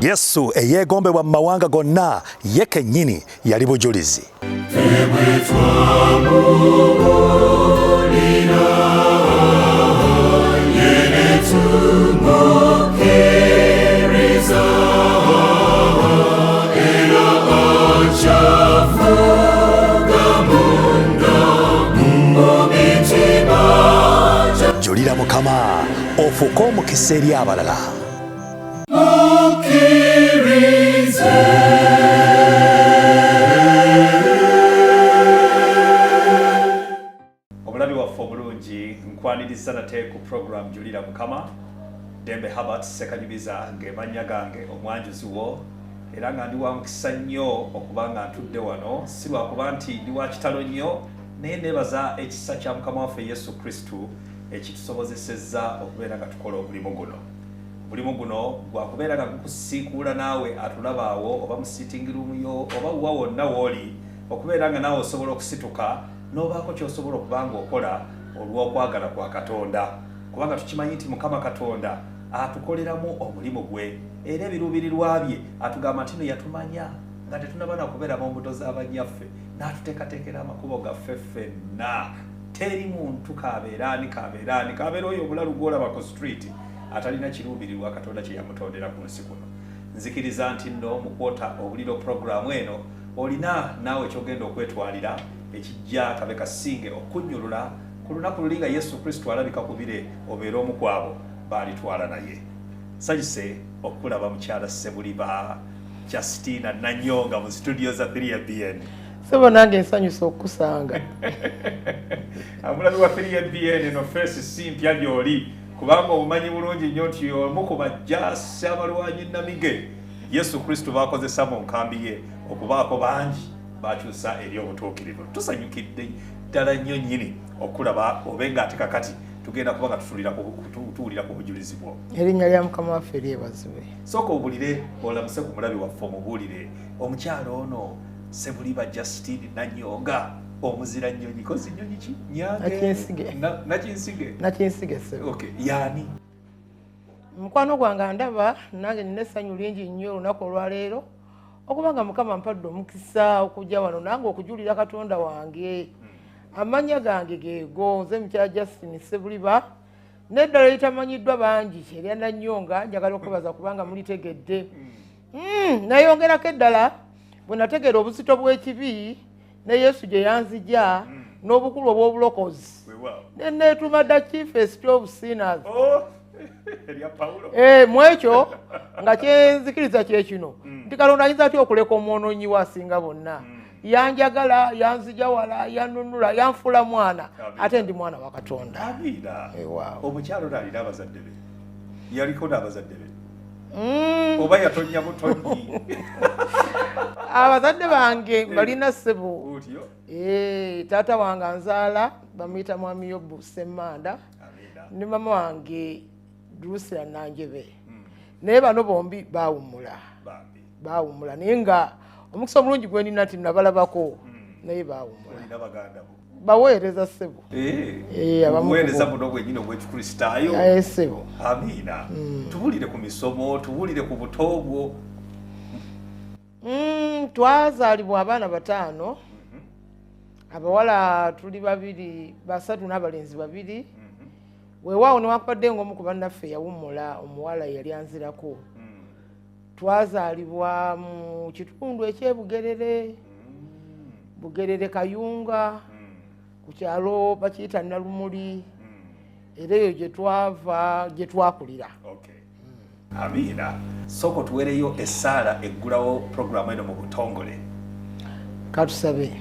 Yesu eyeegombebwa mu mawanga gonna ye kennyini yali bujulizi. Julira Mukama ofuuke omukisa eri abalala. Omulabi waffe omulungi, nkwaniriza nate ku program Julira Mukama. Dembe Herbert Ssekanyumiza ng'emannya gange, omwanjuzi wo, era nga ndi wa mukisa nnyo okuba nga ntudde wano, si lwakuba nti ndi wa kitalo nnyo, naye neebaza ekisa kya Mukama waffe Yesu Kristu ekitusobozesezza okubeera nga tukola omulimu guno. Omulimu guno gwakubeera nga gukusiikuula naawe atulaba awo, oba mu sitting room yo, oba wa wonna w'oli, okubeera nga naawe osobola okusituka n'obaako ky'osobola okuba nga okola olw'okwagala kwa Katonda, kubanga tukimanyi nti Mukama Katonda atukoleramu omulimu gwe, era ebiruubirirwa bye atugamba nti no yatumanya nga tetunaba na kubeera mu mbuto z'abanyaffe, n'atuteekateekera amakubo gaffe ffenna. Teri muntu kabeera ani, kabeera ani, kabeera oyo omulalu gw'olaba ku street atalina kiruubirirwa Katonda kye yamutondera ku nsi kuno. Nzikiriza nti nno mu kwota obuliro puroguramu eno olina naawe kyogenda okwetwalira ekijja kabe kasinge okunnyulula ku lunaku luli nga Yesu Kristo alabika ku bire, obeere omu ku abo baalitwala naye. Nsanyuse okulaba mukyala Ssebuliba Justina Nanyonga mu studio za 3ABN. Sebo, nange nsanyusa okukusanga. Omulabi wa 3ABN, eno face si mpya gy'oli, kubanga omumanyi bulungi nnyo nti omu ku bajjaasi abalwanyi namige Yesu Kristo bakozesa mu nkambi ye okubaako bangi bakyusa eri obutuukirivu. Tusanyukidde ddala nnyo nnyini okulaba obe nga ate kakati tugenda kuba nga tuwulira ku bujulizi bwo. Erinnya lya Mukama waffe lyebazibwe. Sooka obulire, olamuse ku mulabi waffe, omubuulire omukyalo ono Sebuliba Justine Nanyonga, omuzira nnyonyi kozi nnyonyi ki? Nakinsige. Nakinsige. Nakinsige, sebo. Okay, yaani? Mukwano gwange andaba, nange nina essanyu lingi nnyo olunaku olwaleero okubanga Mukama mpadde omukisa okujja wano nange okujulira Katonda wange. Amannya gange geego, nze mukyala Justin Sebuliba, n'eddala eritamanyiddwa bangi erya Nanyonga. Njagala okwebaza kubanga mulitegedde. Nayongerako eddala bwe nategeera obuzito bw'ekibi ne Yesu gye yanzija n'obukulu obw'obulokozi, ne neetuma the chiefest of sinners. Oh, erya Pawulo. Mu ekyo nga kyenzikiriza kye kino nti Katonda ayinza atya okuleka omwonoonyi we asinga bonna? Yanjagala, yanzija wala, yannunula, yanfuula mwana. Ate ndi mwana wa Katonda. Amiina. Weewaawo. Omukyalo ono alina abazadde be? Yaliko n'abazadde be oba yatonya butonyi? Abazadde bange balina, ssebo. Otyo. Taata wange anzaala bamuyita Mwami Yobu Semmanda ne mama wange Drusila Nanjebe, naye bano bombi baawummula. Bambi. Baawummula, naye nga omukisa omulungi gwe nina nti nabalabako, naye baawummula. Olina baganda bo? Baweereza, ssebo. Abamu Obuweereza ku bo. buno bwennyini obw'Ekikristaayo? Ssebo. Amiina. Tubuulire ku misomo, tubuulire ku buto bwo. Twazaalibwa abaana bataano, abawala tuli babiri, basatu n'abalenzi babiri. Weewaawo newankubadde ng'omu ku bannaffe yawummula, omuwala yali anzirako. Twazaalibwa mu kitundu ekyebugerere, Bugerere Kayunga, ku kyalo bakiyita Nalumuli, era eyo gye twava, gye twakulira. Okay. Amiina. Sooka otuweereyo essaala eggulawo puroguramu eno mu butongole. Katusabe.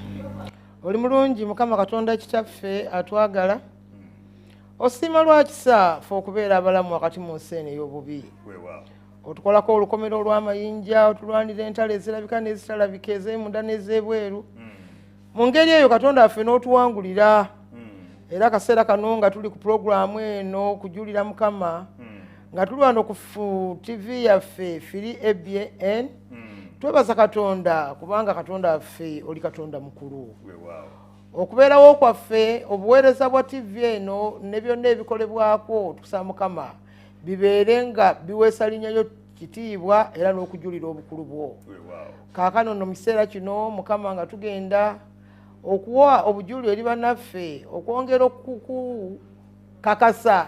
Oli mulungi Mukama Katonda Kitaffe atwagala, osiima lwakisa fe okubeera abalamu wakati mu nsi eno ey'obubi. Weewaawo. Otukolako olukomero olw'amayinja, otulwanira entalo ezirabika n'ezitalabika, ez'emunda n'ez'ebweru. Mu ngeri eyo, Katonda waffe, n'otuwangulira. Era akaseera kano nga tuli ku pulogulaamu eno okujulira Mukama, nga tuli wano ku TV yaffe Free ABN, twebaza Katonda kubanga Katonda waffe oli Katonda mukulu. Weewaawo. Okubeerawo kwaffe, obuweereza bwa TV eno ne byonna ebikolebwako, tukusaba Mukama bibeere nga biweesa linnya lyo kitiibwa era n'okujulira obukulu bwo. Kaakano nno mu kiseera kino Mukama nga tugenda okuwa obujulirwa eri bannaffe, okwongera okukakasa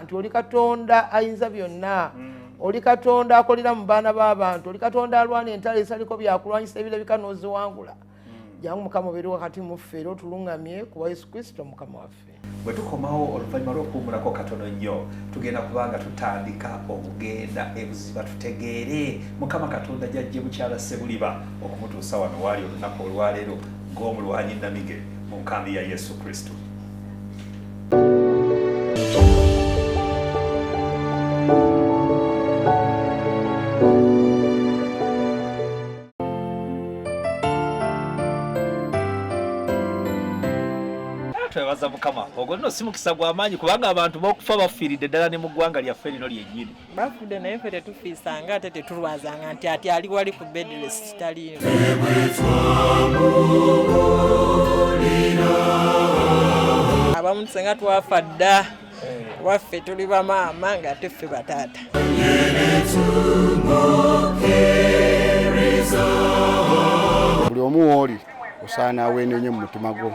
nti oli Katonda ayinza byonna, oli Katonda akolera mu baana b'abantu, oli Katonda alwana entalo ezisaliko byakulwanyisa ebirabika n'oziwangula. Jangu Mukama obeere wakati mu ffe era otuluŋŋamye ku bwa Yesu Kristo Mukama waffe. Bwe tukomawo oluvannyuma lw'okuwummulako katono nnyo, tugenda kuba nga tutandika okugenda ebuziba tutegeere Mukama Katonda gy'aggye mukyala Ssebuliba okumutuusa wano waali olunaku olwaleero ng'omulwanyi nnamige mu nkambi ya Yesu Kristo. Twebaza Mukama. Ogwo nno si mukisa gwa maanyi, kubanga abantu b'okufa bafiiridde ddala ne mu ggwanga lyaffe lino lyennyini. Bafudde, naye ffe tetufiisanga ate tetulwazanga nti ati ali wali ku bed rest taliimu. Abamu tusenga twafa dda, waffe tuli bamaama ng'ate ffe bataata. Buli omu wooli osaana aweenenye mu mutima gwo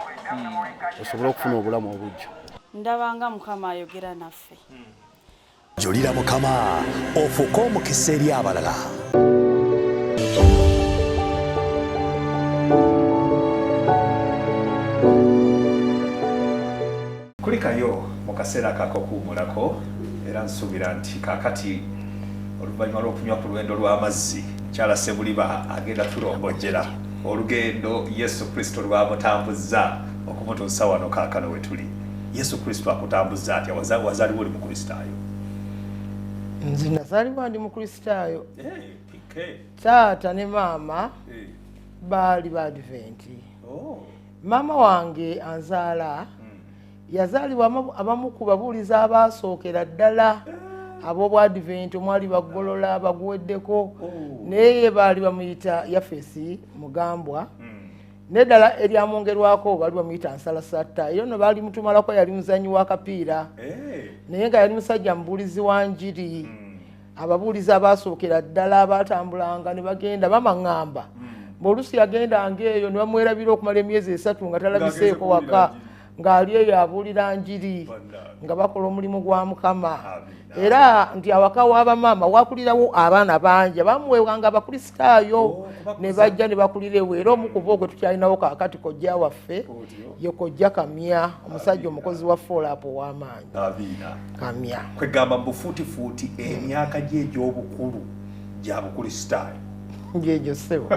osobole okufuna obulamu obujja. Ndabanga Mukama ayogera naffe. Julira Mukama ofuuke omukisa eri abalala. Kulikayo mu kaseera ak'okuwummulako, era nsuubira nti kaakati oluvannyuma lw'okunywa ku lwendo lw'amazzi, mukyala Ssebuliba agenda tulombojjera olugendo Yesu Kristo lw'amutambuzza okumutuusa wano kaakano we tuli. Yesu Kristo akutambuzza atya? Wazaalibwa oli Mukristaayo? Nze nazaalibwa ndi Mukristaayo. Taata ne maama baali Baadiventi. Maama wange anzaala yazaalibwa abamu ku babuulizi abaasookera ddala ab'obwadiventi, omwali Bagolola baguweddeko, naye baali bamuyita Yafesi Mugambwa, neddala eryamwongerwako baali bamuyita Nsalasata. Era nno baali mutumalako, yali muzanyi wa kapiira, naye nga yali musajja mubuulizi wa njiri. Ababuulizi abaasookera ddala baatambulanga ne bagenda bamaŋŋamba, bw'oluusi yagendanga eyo ne bamwerabira okumala emyezi 3 nga talabiseeko waka, ng'ali eyo abuulira njiri, nga bakola omulimu gwa Mukama. Era nti awaka w'abamaama wakulirawo abaana bangi abamuweebwanga Abakristaayo, ne bajja ne bakulira ewo. Era omu ku bo gwe tukyalinawo kaakati kojja waffe ye Kojja Kamya, omusajja omukozi wa foolaapu ow'amaanyi. Kamya. Kwegamba mu bufuutifuuti emyaka gye egy'obukulu gya Bukristaayo. Gyegyo ssebo.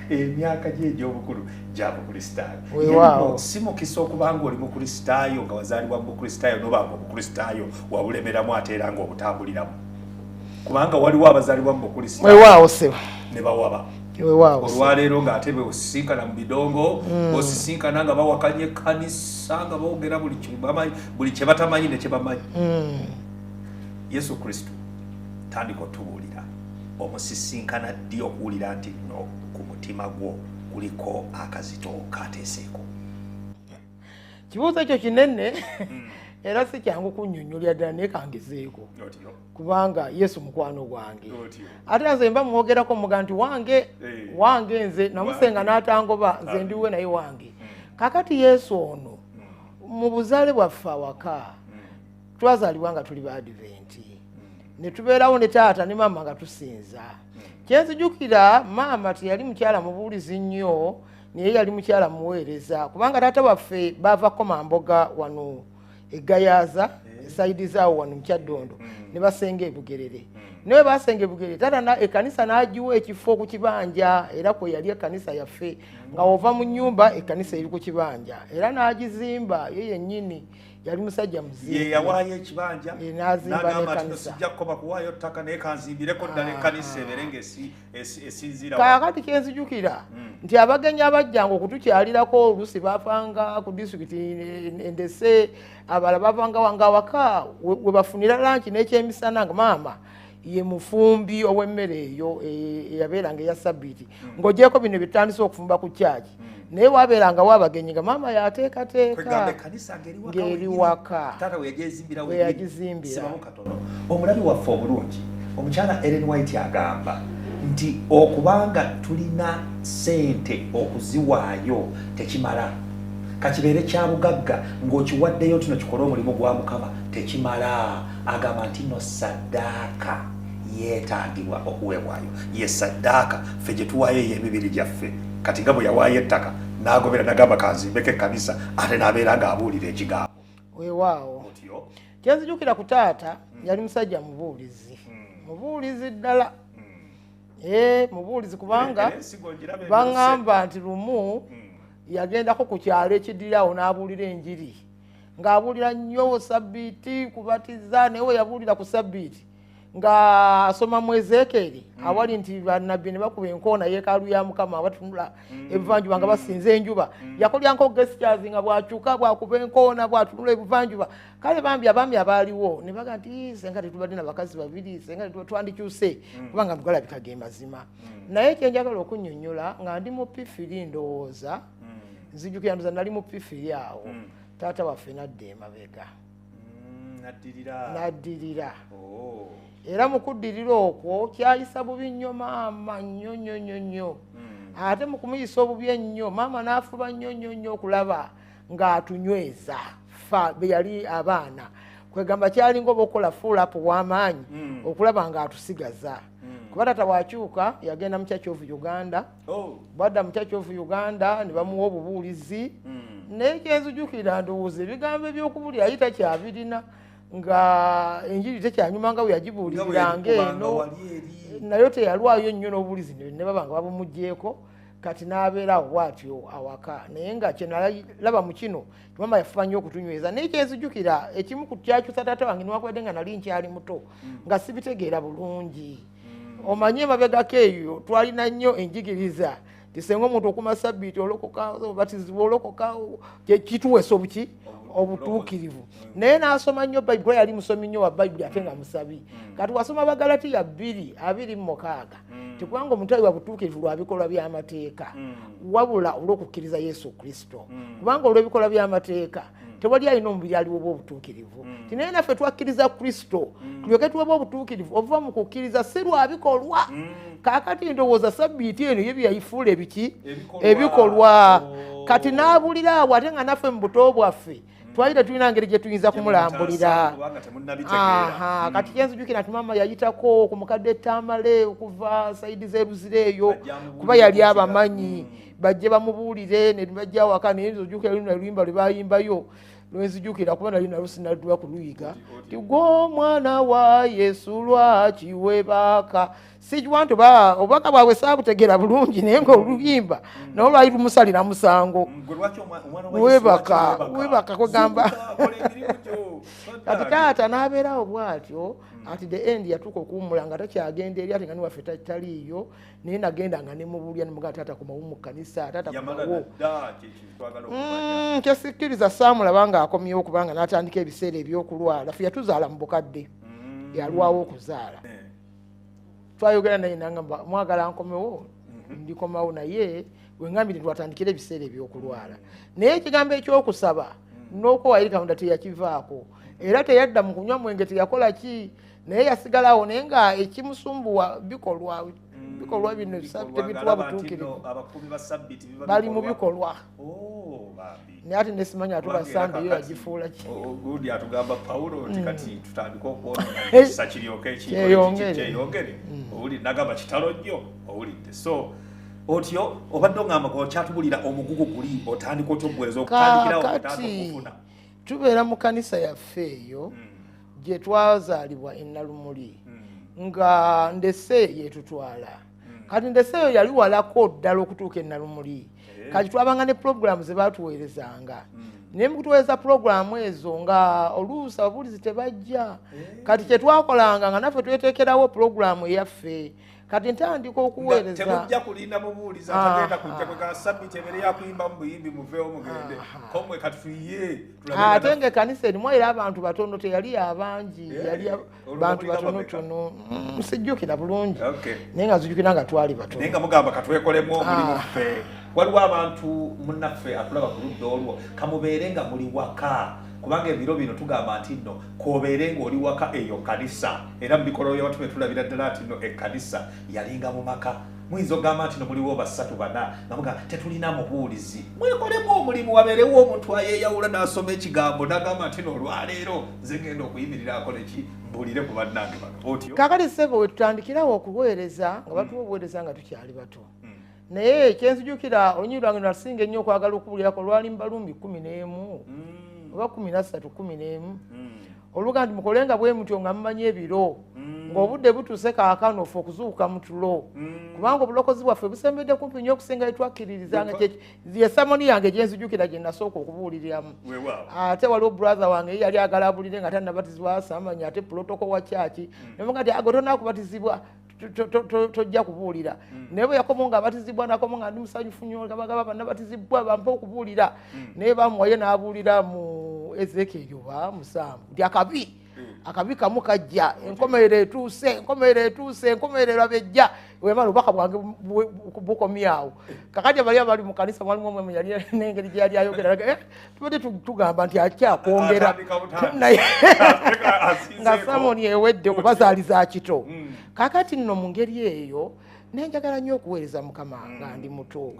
Emyaka gye egy'obukulu gya Bukristaayo. Weewaawo. Si mukisa okuba nga oli Mukristaayo, nga wazaalibwa mu Bukristaayo, noba nga Obukristaayo wabulemeramu ate era nga obutambuliramu, kubanga waliwo abazaalibwa mu Bukristaayo Weewaawo ssebo. ne bawaba. Weewaawo. Olwaleero ng'ate beosisinkana mu bidongo, osisinkana nga bawakanya ekkanisa, nga boogera buli kye batamanyi ne kye bamanyi. Yesu Kristo tandika otubuulira, omusisinkana ddi okuwulira nti nno ku mutima gwo kuliko akazito kateeseeko? Kibuuzo ekyo kinene era si kyangu kunnyonnyolera ddala, naye kangezeeko, kubanga Yesu mukwano gwange, ate nze mba mwogerako muga nti wange, wange. Nze namusenga n'atangoba, nze ndiwe naye wange. Kakati Yesu ono mu buzaale bwaffe awaka twazaalibwa nga tuli Baadiventi, ne tubeerawo ne taata ne maama nga tusinza. Kyenzijukira, maama teyali mukyala mubuulizi nnyo, naye yali mukyala muweereza, kubanga taata waffe baava Komamboga wano eGayaza, esayidi zaawo wano mukyaddondo, ne basenga eBugerere. Naye basenga eBugerere, taata ekkanisa n'agiwa ekifo ku kibanja, era kwe yali ekkanisa yaffe, nga ova mu nnyumba ekkanisa eri ku kibanja, era n'agizimba ye yennyini. Yali musajja muzimbi. Ye yawaayo ekibanja, Ye n'azimba n'agamba nti n'ekkanisa. Sijja kukoba kuwaayo ttaka, naye kanzimbireko ddala ekkanisa ebeere nga esinziira. Kaakati kyenzijukira nti abagenyi abajjanga okutukyalirako oluusi bavanga ku disitulikiti Endese, abalala bavanga nga awaka we bafunira lunch n'ekyemisana, nga maama Ye mufumbi ow'emmere eyo eyabeeranga eya sabbiiti, ng'ogyeko bino bitandise okufumba ku kyaki, naye wabeerangawo abagenyi nga maama yateekateeka ng'eri waka we yagizimbira. Omulabi waffe obulungi omukyala Ellen White agamba nti okubanga tulina ssente okuziwaayo tekimala, kakibeere kya bugagga ng'okiwaddeyo tino kikole omulimu gwa Mukama tekimala. Agamba nti no saddaaka yeetaagibwa okuweebwayo, ye saddaaka ffe gye tuwaayo ey'emibiri gyaffe. Kati nga bwe yawaayo ettaka n'agobera n'agamba kanzimbeko ekkanisa, ate n'abeera ng'abuulira ekigambo. Weewaawo kyenzijukira ku taata, yali musajja mubuulizi, mubuulizi ddala, mubuulizi, kubanga baŋŋamba nti lumu yagendako ku kyalo ekiddirawo n'abuulira enjiri, ng'abuulira nnyo sabbiiti, kubatiza. Naye we yabuulira ku sabbiiti ng'asoma mu Ezeekeri awali nti bannabbi ne bakuba enkoona yeekaalu ya Mukama abatunula ebuvanjuba nga basinza enjuba, yakolyanko gestures nga bw'akyuka bw'akuba enkoona bw'atunula ebuvanjuba. Kale bambi abaami abaaliwo ne baga nti senga tetubadde na bakazi babiri, senga twandikyuse, kubanga galabika ge mazima. Naye kyenjagala okunnyonnyola, nga ndi mu P3, ndowooza nzijukira, ndoza nali mu P3 awo, taata waffe nadda emabega, n'addirira. Era mu kuddirira okwo kyayisa bubi nnyo maama, nnyo nnyo nnyo nnyo. Ate mu kumuyisa obubi ennyo, maama n'afuba nnyo nnyo nnyo okulaba ng'atunyweza fa be yali abaana. Kwegamba kyalinga oba okukola full up w'amaanyi okulaba ng'atusigaza, kuba taata bw'akyuka yagenda mu Church of Uganda. Bwadda mu Church of Uganda ne bamuwa obubuulizi, naye kyenzijukira ndowooza ebigambo ebyokubuulira yali takyabirina, nga enjiri tekyanyuma nga bwe yagibuuliriranga eno, nayo teyalwayo nnyo n'obubuulizi ne baba nga babumuggyeeko. Kati n'abeerawo bw'atyo awaka, naye nga kyenalaba mu kino, maama yafuba nnyo okutunyweza. Naye kyenzijukira ekimu ku kyakyusa taata wange, newankubadde nga nali nkyali muto nga sibitegeera bulungi, omanye emabegako eyo twalina nnyo enjigiriza nti senga omuntu okuma sabbiiti olokoka, obatizibwa olokoka, kituweesa obuki obutuukirivu. Naye n'asoma nnyo Bayibuli, yali musomi nnyo wa Bayibuli ate nga musabi. Kati wasoma Bagalatiya 2:26, tikubanga omuntu aliwa butuukirivu lwa bikolwa by'amateeka, wabula olw'okukkiriza Yesu Kristo, kubanga olw'ebikolwa by'amateeka tewali alina omubiri aliwo obutuukirivu. Ti naye naffe twakkiriza Kristo tulyoke tuwebwe obutuukirivu obuva mu kukkiriza, si lwa bikolwa. Kaakati ndowooza sabbiiti eno ye byeyayifuula ebiki ebikolwa. Kati n'abulira awo, ate nga naffe mu buto bwaffe twali tetulina ngeri gye tuyinza kumulambulira. Kati kyenzijukira nti maama yayitako ku mukadde Tamale okuva side z'eruzira eyo, kuba yali abamanyi, bajje bamubuulire ne bajja awaka. Naye nzijukira luno oluyimba lwe bayimbayo lwenzijukira, kuba nali nalwo sinadduwa kuluyiga, ti gwe omwana wa Yesu lwaki webaaka. Sikiwa nti obubaka bwabwe saabutegeera bulungi, naye nga oluyimba naye lwali lumusalira musango, webaka webaka. Kwegamba kati taata n'abeerawo bw'atyo. At the end yatuuka okuwummula nga takyagenda eri, ate nga niwaffe taliiyo. Naye nagenda nga nemubuulya nemugaa, taata komawo mu kkanisa, taata komawo. Kyesikkiriza saamulaba nga akomyewo, kubanga n'atandika ebiseera ebyokulwala. Fe yatuzaala mu bukadde, yalwawo okuzaala. Twayogera naye nangamba, mwagala nkomewo ndikomawo, naye wengambire twatandikira ebiseera ebyokulwala. Naye ekigambo ekyokusaba n'okwewa eri Katonda teyakivaako, era teyadda mu kunywa mwenge, teyakola ki, naye yasigalawo. Naye nga ekimusumbuwa bikolwa, bikolwa bino tebituwa butuukirivu, bali mu bikolwa. Naye ate nesimanya atuba Sande yo yagifuula ki. Gundi atugamba Pawulo nti kati tutandike okwonoona ekisa kiryoke kyeyongere. Owulidde? Nagamba kitalo nnyo, owulidde? So otyo obadde oŋŋamba okyatubulira omugugu guli otandika otya okuweereza, okutandikirawo okufuna. Tubeera mu kanisa yaffe eyo gye twazaalibwa e Nalumuli, nga ndese yetutwala. Kati ndese eyo yali walako ddala okutuuka e Nalumuli. Kati twabanga ne puroguramu ze batuweerezanga, naye mukutuweereza puroguramu ezo nga oluusi ababuulizi tebajja. Kati kyetwakolanga nga naffe tweteekerawo puroguramu eyaffe. Kati ntandika okuweereza. Temujja kulinda mubuulizi atagenda kujja kwegala sabbiiti ebeere yakuyimba mu buyimbi, muveewo mugende. Ko mmwe katuyiye. Ate nga ekkanisa erimu era abantu batono, teyali abangi, yali bantu batonotono. Sijjukira bulungi, naye nga nzijukira nga twali batono. Naye nga mugamba katwekolemu omulimu ffe. Waliwo abantu munnaffe atulaba ku ludda olwo, kamubeere nga muli waka, kubanga ebiro bino tugamba nti nno k'obeere ng'oli waka eyo kkanisa. Era mu bikolwa by'abatume tulabira ddala nti nno ekkanisa yalinga mu maka. Muyinza okugamba nti no muliwo basatu bana nga mugamba tetulina mubuulizi. Mwekolemu omulimu, wabeerewo omuntu ayeeyawula n'asoma ekigambo n'agamba nti no olwaleero nze ngenda okuyimirira akole ki, mbuulire ku bannange bano. Otyo. Kakati ssebo, we tutandikirawo okuweereza nga batuwa obuweereza nga tukyali bato. Naye kyenzijukira, olunyiriri lwange nasinga ennyo okwagala okubuulirako lwali mu Baruumi 11 oba 13, 11, oluga nti mukolenga bwe mutyo nga mumanyi ebiro, ng'obudde butuuse kaakano ffe okuzuukuka mu tulo, kubanga obulokozi bwaffe busembedde kumpi nnyo okusinga etwakkiririza. Nga ye sermon yange gyenzijukira gye nasooka okubuuliriramu. Ate waliwo brother wange ye yali agala abulire nga tannabatizibwa, samanya ate protocol wa church nemuga nti ago tonakubatizibwa tojja kubuulira. Naye bwe yakomo nga abatizibwa, nakomo nga ndi musanyufu nnyo, gabagaba bannabatizibwa bampe okubuulira. Naye bamuwayo n'abuulira mu Ezekyeri oba 7 nti akabi kamu kajja, enkomerero etuuse, enkomerero etuuse, enkomerero eraba ejja. Wemala obubaka bwange bukomyawo. Kakati abali abali mu kanisa mwalimu omwemu yali n'engeri gye yali ayogera, tubadde tugamba nti akyakwongera, naye nga sermon ewedde okubazaaliza kito. Kakati nno mu ngeri eyo nenjagala nnyo okuweereza Mukama nga ndi muto,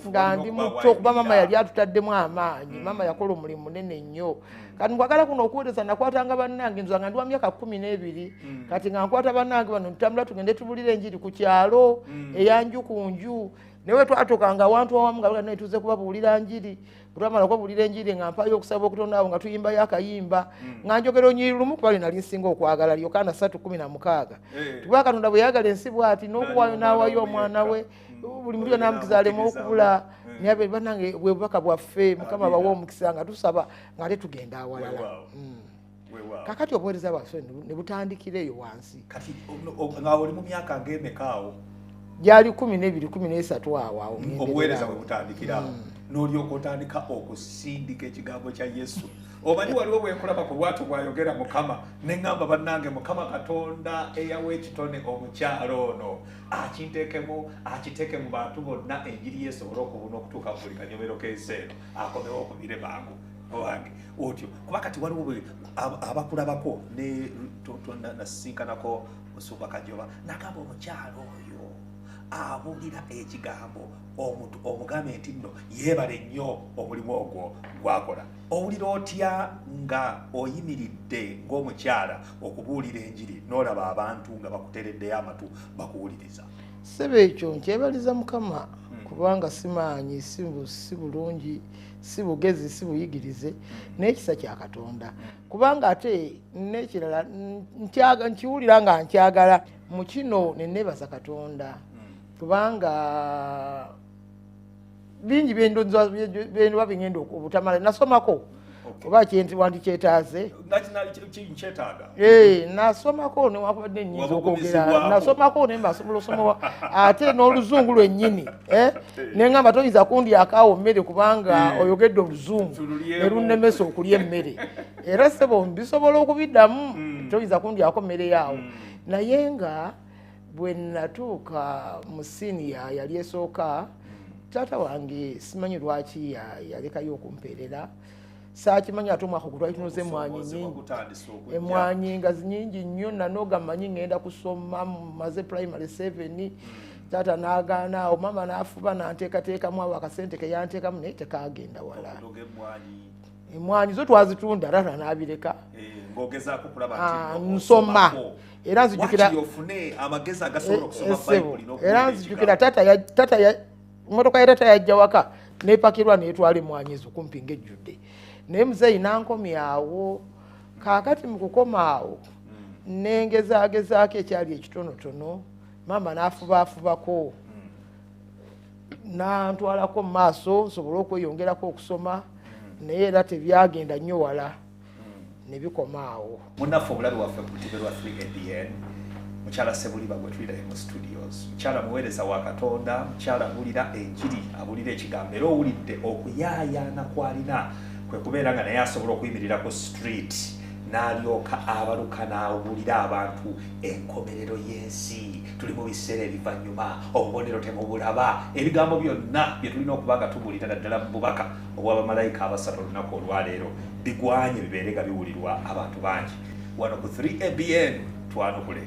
nga ndi muto, kuba mama yali atutaddemu amaanyi. Mama yakola omulimu munene nnyo. Kati nkwagala kuno okuweereza, nakwatanga bannange nzwa nga ndi wa myaka 12. Kati nga nkwata bannange bano, ntutambula tugende tubulire enjiri ku kyalo, eyanju ku nju. Naye we twatuukanga awantu awamu nga naye tuze kubabuulira njiri, bwetwamala okubabuulira enjiri nga mpayo okusaba okutonda awo, nga tuyimbayo akayimba, nga njogera onyiri lumu kuba lwe nali nsinga okwagala, Yokaana 3:16, tuba Katonda bwe yayagala ensi bw'ati n'okuwaayo n'awaayo omwana we, buli muntu yonna amukiza aleme okubula. Naye abe bannange, bwe bubaka bwaffe. Mukama bawe omukisa. Nga tusaba ng'ate tugenda awalala. Kakati obuweereza bwaffe ne butandikira eyo wansi. Kati nga oli mu myaka ng'emeka awo? Gyali 12, 13 awo awo. Obuweereza bwe butandikira n'olyoka otandika okusindika ekigambo kya Yesu. Omanyi waliwo bwenkulaba ku bwatu bwayogera Mukama, neŋŋamba bannange, Mukama Katonda eyawa ekitone omukyalo ono akinteekemu, akiteeke mu bantu bonna, enjiri ye esobole okubuna okutuuka mu buli kanyomero k'ensi eno, akomewo okubire mangu. Owange otyo, kuba kati waliwo abakulabako ne nasisinkanako Musumba Kajoba, nagamba omukyalo oyo abuulira ekigambo, omuntu omugambe nti nno yeebale nnyo omulimu ogwo gwakola. Owulira otya nga oyimiridde ng'omukyala okubuulira enjiri n'olaba abantu nga bakutereddeyo amatu bakuwuliriza? Ssebo, ekyo nkyebaliza Mukama, kubanga simaanyi, si bulungi, si bugezi, si buyigirize, n'ekisa kya Katonda. Kubanga ate n'ekirala nkiwulira nga nkyagala mu kino neneebaza Katonda, kubanga bingi byendoba bingenda obutamala. Nasomako oba wandikyetaaze? Nkyetaaga. Nasomako newankubadde nyinza okwogera, nasomako naye mbasobola osoma ate n'oluzungu lwennyini. Neŋŋamba toyinza kundyakaawo mmere kubanga oyogedde oluzungu ne lunnemesa okulya emmere. Era ssebo mbisobola okubiddamu, toyinza kundyako mmere yaawo. Naye nga bwe natuuka mu siniya yali esooka, taata wange simanyi lwaki yalekayo okumpeerera, saakimanyi. Ate omwaka ogwo twali tunoze emwanyi nyingi, emwanyi nga nyingi nnyo. Nanoga manyi ngenda kusoma, maze primary 7, taata n'agaana awo. Maama n'afuba n'anteekateekamu awo akasente keyanteekamu, naye tekagenda wala. Emwanyi zo twazitunda, taata n'abireka. Nsoma era nzijukira era nzijukira tata motoka ya tata yajja waka nepakirwa netwala emwanyi ezo kumpi ng'ejjudde, naye muzeeyi nankomyawo. Kaakati mu kukoma awo nengezaagezaako ekyali ekitonotono, maama n'afubaafubako nantwalako mu maaso nsobole okweyongerako okusoma, naye era tebyagenda nnyo wala, ne bikoma awo. Munnaffe omulabi waffe ku lutibe lwa 3ABN, Mukyala Ssebuliba gwe tulirayo mu studios, mukyala muweereza wa Katonda, mukyala abulira enjiri, abulira ekigambo, era owulidde okuyaayaana kwalina kwe kubeera nga naye asobola okuyimirira ku street n'alyoka abaluka n'awulira abantu enkomerero y'ensi. Tuli mu biseera ebivannyuma, obubonero temubulaba, ebigambo byonna bye tulina okuba nga tubuulira naddala mu bubaka obw'abamalayika abasatu olunaku olwaleero bigwanye bibeere nga biwulirwa abantu bangi. Wano ku 3ABN twanukule.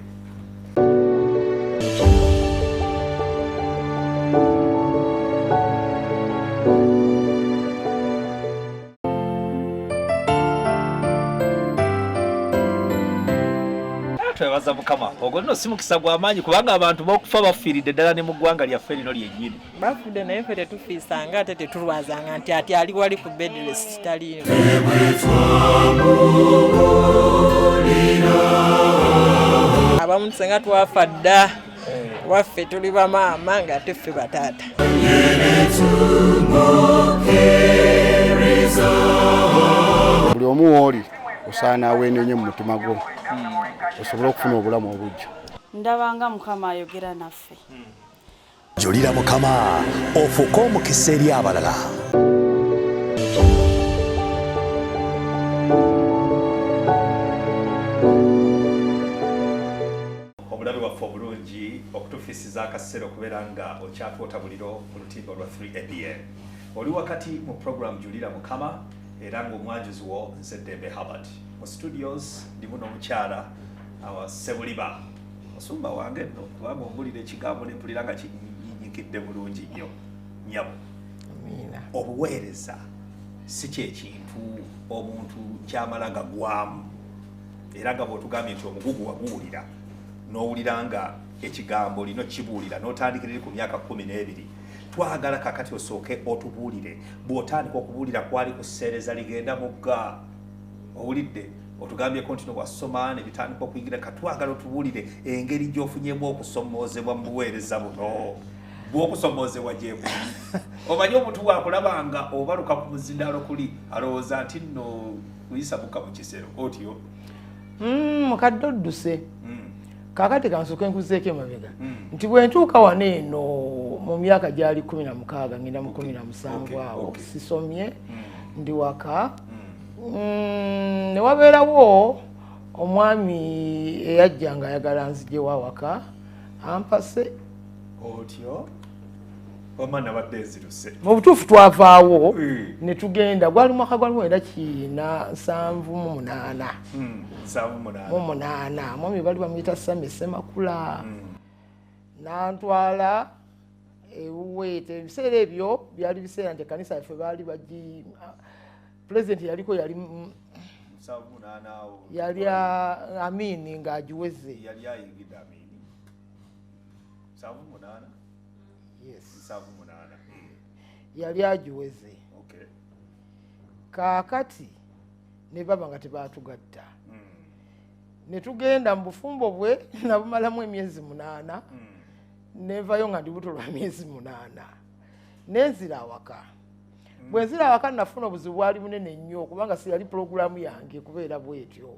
Twebaza Mukama. Ogwo nno si mukisa gwa maanyi kubanga abantu b'okufa bafiiridde ddala ne mu ggwanga lyaffe lino lyennyini. Bafudde naye ffe tetufiisanga ate tetulwazanga nti ati ali wali ku bed rest taliiwo. Abamu senga twafa dda, waffe tuli bamaama ng'ate ffe bataata. Buli omu wooli osaana aweenenye mu mutima gwo osobole okufuna obulamu obujja. Ndabanga Mukama ayogera naffe. Julira Mukama ofuuke omukisa eri abalala. Omulabe waffe obulungi okutufiisiza akaseera okubeera nga okyatwota buliro ku lutimba olwa 3ABN. Oli wakati mu program Julira Mukama era ng'omwanjuzi wo nze Ddembe Herbert. Mu studios ndimu n'omukyala awa Ssebuliba, musumba wange nno, kubanga ombulira ekigambo ne mpulira nga kinyinyikidde bulungi nnyo. Nnyabo, obuweereza si kye kintu omuntu kyamala gagwamu, era nga bw'otugambye nti omugugu waguwulira n'owulira nga ekigambo lino kibuulira n'otandikira eri ku myaka 12. Twagala kakati osooke otubuulire bw'otandika okubuulira kwali kuseereza ligenda mugga. Owulidde otugambyeko nti no wasoma ne bitandika okuyingira, katwagala otubuulire engeri gy'ofunyemu okusomoozebwa mu buweereza buno. Bw'okusomoozebwa gye buli. Omanyi omuntu bw'akulaba nga obaluka ku muzindaalo kuli alowooza nti nno kuyisa mukka mu kisero otyo. Mukadde odduse. Kaakati kansooke nkuzeeko emabega nti bwe ntuuka wano eno mu myaka gyali 16 ngenda mu 17 awo sisomye, ndi waka. Ne wabeerawo omwami eyajja ng'ayagala nzijewo awaka ampase. Otyo wamma nabadde nziruse. Mu butuufu twavaawo ne tugenda, gwali mwaka gwa 1978. 78. Omwami bali bamuyita Sami Ssemakula. N'antwala ewuwe. Ebiseera ebyo byali biseera nti ekkanisa yaffe baali bagi pulezidenti yaliko yali yali Amini ng'agiweze. Yali ayingidde Amini. 78? Yes. 78. Yali agiweze. Kaakati ne baba nga tebaatugatta. Ne tugenda mu bufumbo bwe nabumalamu emyezi 8. Nenvayo nga ndi buto lwa myezi 8. Nenzira awaka. Bwe nzira awaka nafuna obuzibu bwali bunene nnyo kubanga si yali pulogulaamu yange kubeera bw'etyo.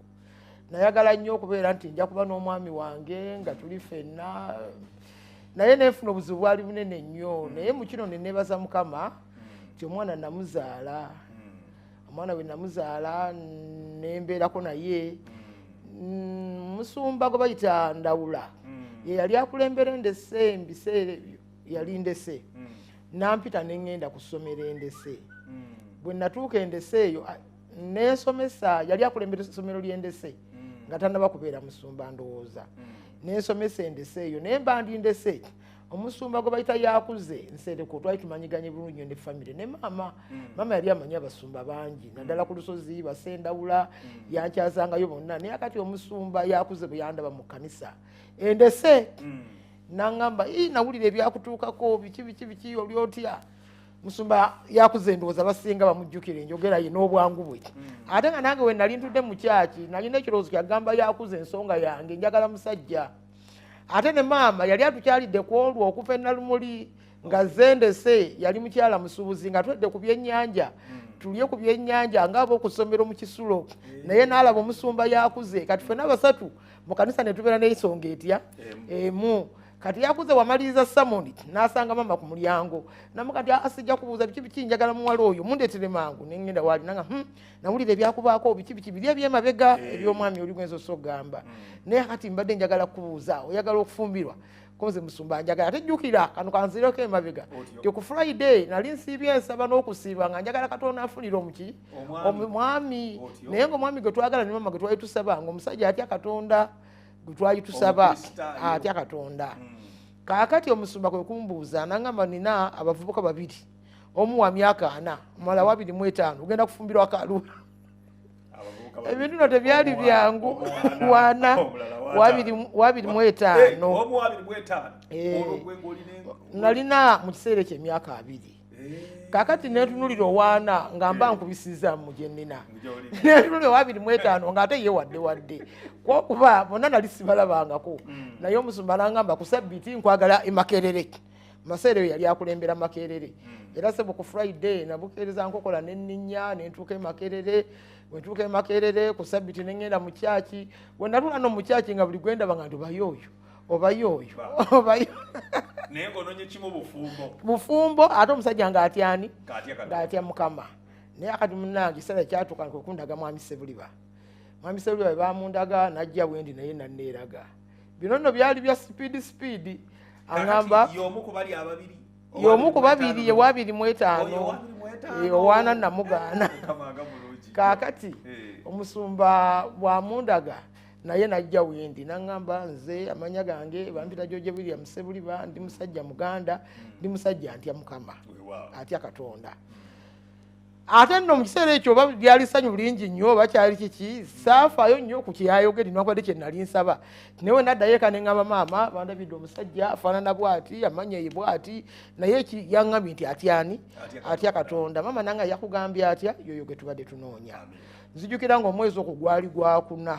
Nayagala nnyo okubeera nti nja kuba n'omwami wange nga tuli ffenna. Naye nenfuna obuzibu bwali bunene nnyo. Naye mu kino ne neebaza Mukama nti omwana namuzaala. Omwana bwe namuzaala ne mbeerako naye. Musumba gwe bayita Ndawula ye yali akulembera Endese mu biseera ebyo, yali Ndese. Nampita ne ŋŋenda ku ssomero Endese. Bwe natuuka Endese eyo nensomesa, yali akulembera essomero ly'Endese nga tannaba kubeera musumba ndowooza. Nensomesa Endese eyo naye mba ndi Ndese. Omusumba gwe bayita Yakuze Nsereko twali tumanyiganye bulungi nnyo ne famire ne maama. Maama yali amanyi abasumba bangi naddala ku lusozi Basendawula, yankyazangayo bonna. Naye akati omusumba Yakuze bwe yandaba mu kkanisa Endese n'aŋŋamba, nawulira ebyakutuukako biki biki biki oli otya? Musumba Yakuze ndowooza basinga bamujjukira enjogera ye n'obwangu bwe. Ate nga nange we nali ntudde mu kyaki nalina ekirowoozo kyagamba Yakuze ensonga yange njagala musajja. Ate ne maama yali atukyalidde ku olwo okuva e Nalumuli nga zendese, yali mukyala musuubuzi nga twedde ku byennyanja. Tulye ku byennyanja ng'ab'okusomero mu kisulo. Naye n'alaba omusumba yakuze. Kati ffenna basatu mu kanisa ne tubeera n'ensonga etya emu. Kati yakuze wamaliriza samoni n'asanga mama ku mulyango. Namugamba nti sijja kubuuza biki biki, njagala muwala oyo mundeetere mangu. Ne ngenda waali nanga nawulira ebyakubaako biki biki biri eby'emabega eby'omwami oli gwenza osogamba. Naye kati mbadde njagala kubuuza, oyagala okufumbirwa? Konze musumba njagala. Ate jjukira kano kanzireko emabega. Nti ku Friday nali nsiibye nsaba n'okusiiba nga njagala Katonda anfunire omuki? Omwami. Naye ng'omwami gwe twagala ne mama gwe twali tusaba ng'omusajja atya Katonda gwe twali tusaba atya Katonda. Kaakati omusumba kwe kumbuuza n'angamba nina abavubuka babiri, omu wa myaka 40 omulala wa 25, ogenda kufumbirwa Kalula. Ebintu bino tebyali byangu. Wana wa 25. Omu wa 25. Nalina mu kiseera ekyo emyaka 2. Kaakati neetunulira owaana nga mba nkubisiza mu gye nnina. Neetunulira owa 25 ng'ate ye wadde wadde. Kuba bonna nali sibalabangako. Naye omusumba n'angamba ku Sabbiiti nkwagala e Makerere. Maseera eyo yali akulembera Makerere. Era ssebo ku Friday nabukeereza nkokola ne nninnya ne ntuuka e Makerere. Bwe ntuuka e Makerere ku Sabbiiti ne ŋŋenda mu kyaki. Bwe natuula nno mu kyaki nga buli gwe ndaba nga nti obayo oyo, obayo oyo, obayo. Naye ng'onoonye kimu bufumbo. Bufumbo ate omusajja ng'atya ani? Ng'atya Mukama. Naye akati munnange ekiseera kyatuuka kwe kundaga Mwami Ssebuliba. Mwami Ssebuliba bwe baamundaga n'ajja bwe ndi naye nanneeraga. Bino nno byali bya sipiidi sipiidi. Aŋŋamba y'omu ku bali ababiri. Y'omu ku babiri ye wa 25. Owaana namugaana. Kaakati omusumba bw'amundaga naye najja wendi n'aŋŋamba nze amannya gange bampita George William Ssebuliba, ndi musajja Muganda, ndi musajja ntya Mukama, atya Katonda. Ate nno mu kiseera ekyo oba lyali ssanyu lingi nnyo oba kyali kiki, saafaayo nnyo ku kyeyayogedde newankubadde kye nali nsaba. Naye we naddayo eka ne ŋŋamba maama bandabidde omusajja afaanana bw'ati, amannya ye bw'ati, naye yaŋŋambye nti atya ani? Atya Katonda. Maama nange yakugambye atya? Y'oyo gwe tubadde tunoonya. Nzijukira ng'omwezi ogwo gwali gwakuna.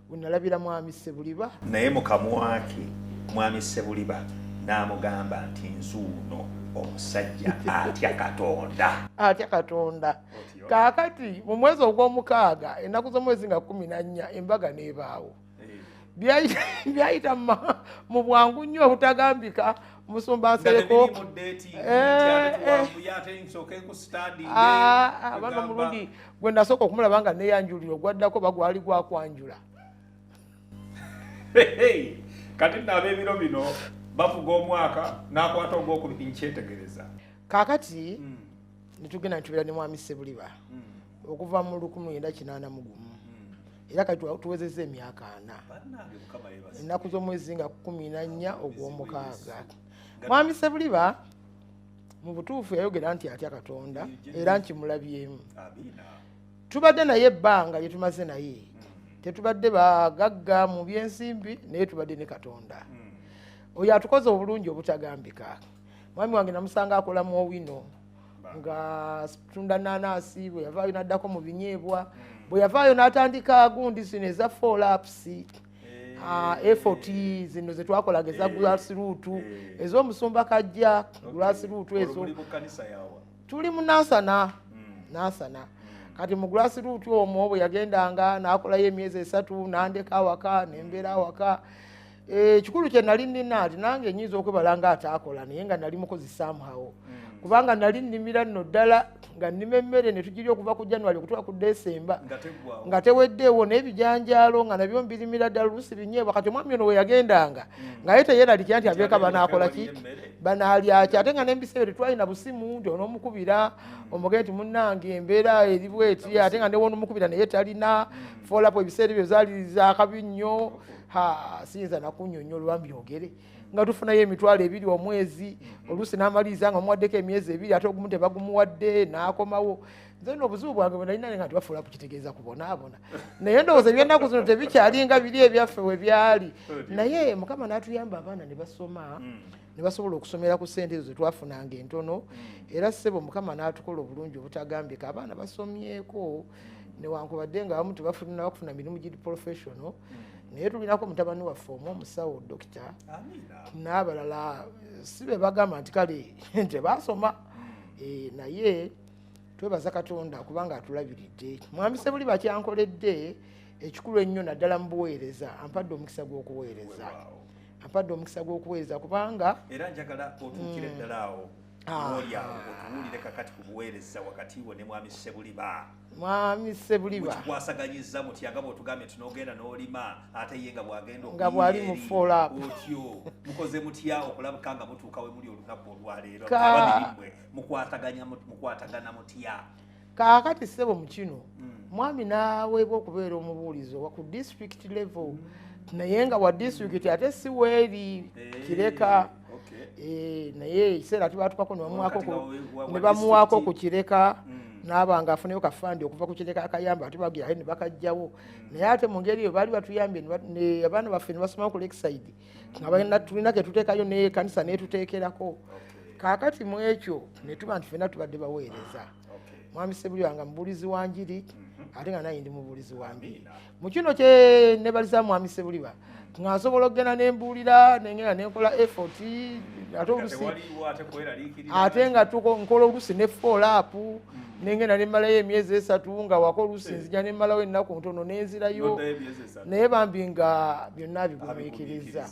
We nalabira Mwami Ssebuliba. Naye mu kamwa ke Mwami Ssebuliba n'amugamba nti nzuuno omusajja atya Katonda. Atya Katonda. Kaakati mu mwezi ogw'omukaaga ennaku z'omwezi nga 14 embaga n'ebaawo. Byayita mu bwangu nnyo obutagambika. Musumba nsereko. Abaana omulundi gwe nasooka okumulaba nga neeyanjulira ogwaddako bagwali gwakwanjula. Kati nno ab'ebiro bino bavuga omwaka n'akwata ogwokubiri nkyetegereza. Kaakati ne tugenda ne tubeera ne Mwami Ssebuliba okuva mu 1981. Era kati tuwezezza emyaka 4. Ennaku z'omwezi nga 14 ogw'omukaaga. Mwami Ssebuliba mu butuufu yayogera nti atya Katonda era nkimulabyemu. Tubadde naye ebbanga lye tumaze naye. Tetubadde bagagga mu byensimbi naye tubadde ne Katonda. Oyo atukoze obulungi obutagambika. Mwami wange namusanga akola mu Owino nga tunda nanaasi, bwe yavaayo n'addako mu binyeebwa, bwe yavaayo n'atandika gundi zino eza four-ups, effort zino ze twakolaga eza grassroot, ez'omusumba Kajja, grassroot ezo. Tuli mu Nansana, Nansana. Kati mu grassroot omwo bwe yagendanga n'akolayo emyezi 3 n'andeka awaka, nembeera awaka. Ekikulu kye nali nnina nti nange nnyinza okwebala nga ataakola naye nga nali mukozi somehow. Kubanga nali nnimira nno ddala nga nnima emmere ne tugirya okuva ku January okutuuka ku December nga teweddeewo, n'ebijanjaalo nga nabyo mbirimira ddala oluusi binyeebwa. Kati omwami ono we yagendanga nga ye teyeeralikira nti abeeka banaakola ki, banaalya ki, ate nga n'ebiseera tetwalina busimu nti onoomukubira omugende nti munnange embeera eri bweti, ate nga ne w'onoomukubira naye talina foolapu. Ebiseera ebyo zaali zaakabi nnyo. Ha, siyinza nakunnyonnyola oba mbyogere. Nga tufunayo emitwalo 2 omwezi, oluusi n'amaliriza nga muwaddeko emyezi 2 ate ogumu tebagumuwadde n'akomawo. Nze nno obuzibu bwange bwe nalina nga tibafuula kukitegeeza kubonaabona. Naye ndowooza ebyennaku zino tebikyali nga biri ebyaffe we byali. Naye Mukama n'atuyamba abaana ne basoma, ne basobola okusomera ku ssente ezo ze twafunanga entono. Era ssebo Mukama n'atukola obulungi obutagambika, abaana basomyeko newankubadde nga abamu tebafuna bakufuna mirimu giri professional. Naye tulinako mutabani waffe omu omusawo dokita n'abalala si be bagamba nti kale tebaasoma. Naye Twebaza Katonda kubanga atulabiridde. Mwami Ssebuliba kyankoledde ekikulu ennyo naddala mu buweereza, ampadde omukisa gw'okuweereza. Ampadde omukisa gw'okuweereza kubanga era njagala otuukire ddala awo oli awo otuwulire kakati ku buweereza wakati wo ne Mwami Ssebuliba. Mwami Ssebuliba mukikwasaganyizza mutya nga bw'otugambye nti n'ogenda n'olima ate ye nga bw'agenda nga bw'ali mu follow up otyo mukoze mutya okulabika nga mutuuka we muli olunaku olwaleero ababiri mmwe mukwatagana mutya? Kaakati ssebo mu kino mwami n'aweebwa okubeera omubuulizi owa ku district level, naye nga wa district ate si weeri Kireka. Naye ekiseera tubatukako ne bamuwaako ku Kireka, n'aba nga afuneyo kafandi okuva ku Kireka akayamba ate bagira ne bakajjawo. Naye ate mu ngeri eyo baali batuyambye abaana baffe ne basoma ku Lakeside nga tulina ke tuteekayo n'ekkanisa n'etuteekerako. Kaakati mu ekyo ne tuba nti ffenna tubadde baweereza. Mwami Ssebuliba nga mubuulizi wa njiri ate nga naye ndi mubuulizi wa njiri. Mu kino kye nebaliza Mwami Ssebuliba nga nsobola okugenda ne mbuulira nengenda ne nkola effort ate oluusi ate nga nkola oluusi ne follow up nengenda ne mmalayo emyezi 3 nga wako oluusi nzija ne mmalawo ennaku ntono ne nzirayo, naye bambi nga byonna bigumiikiriza.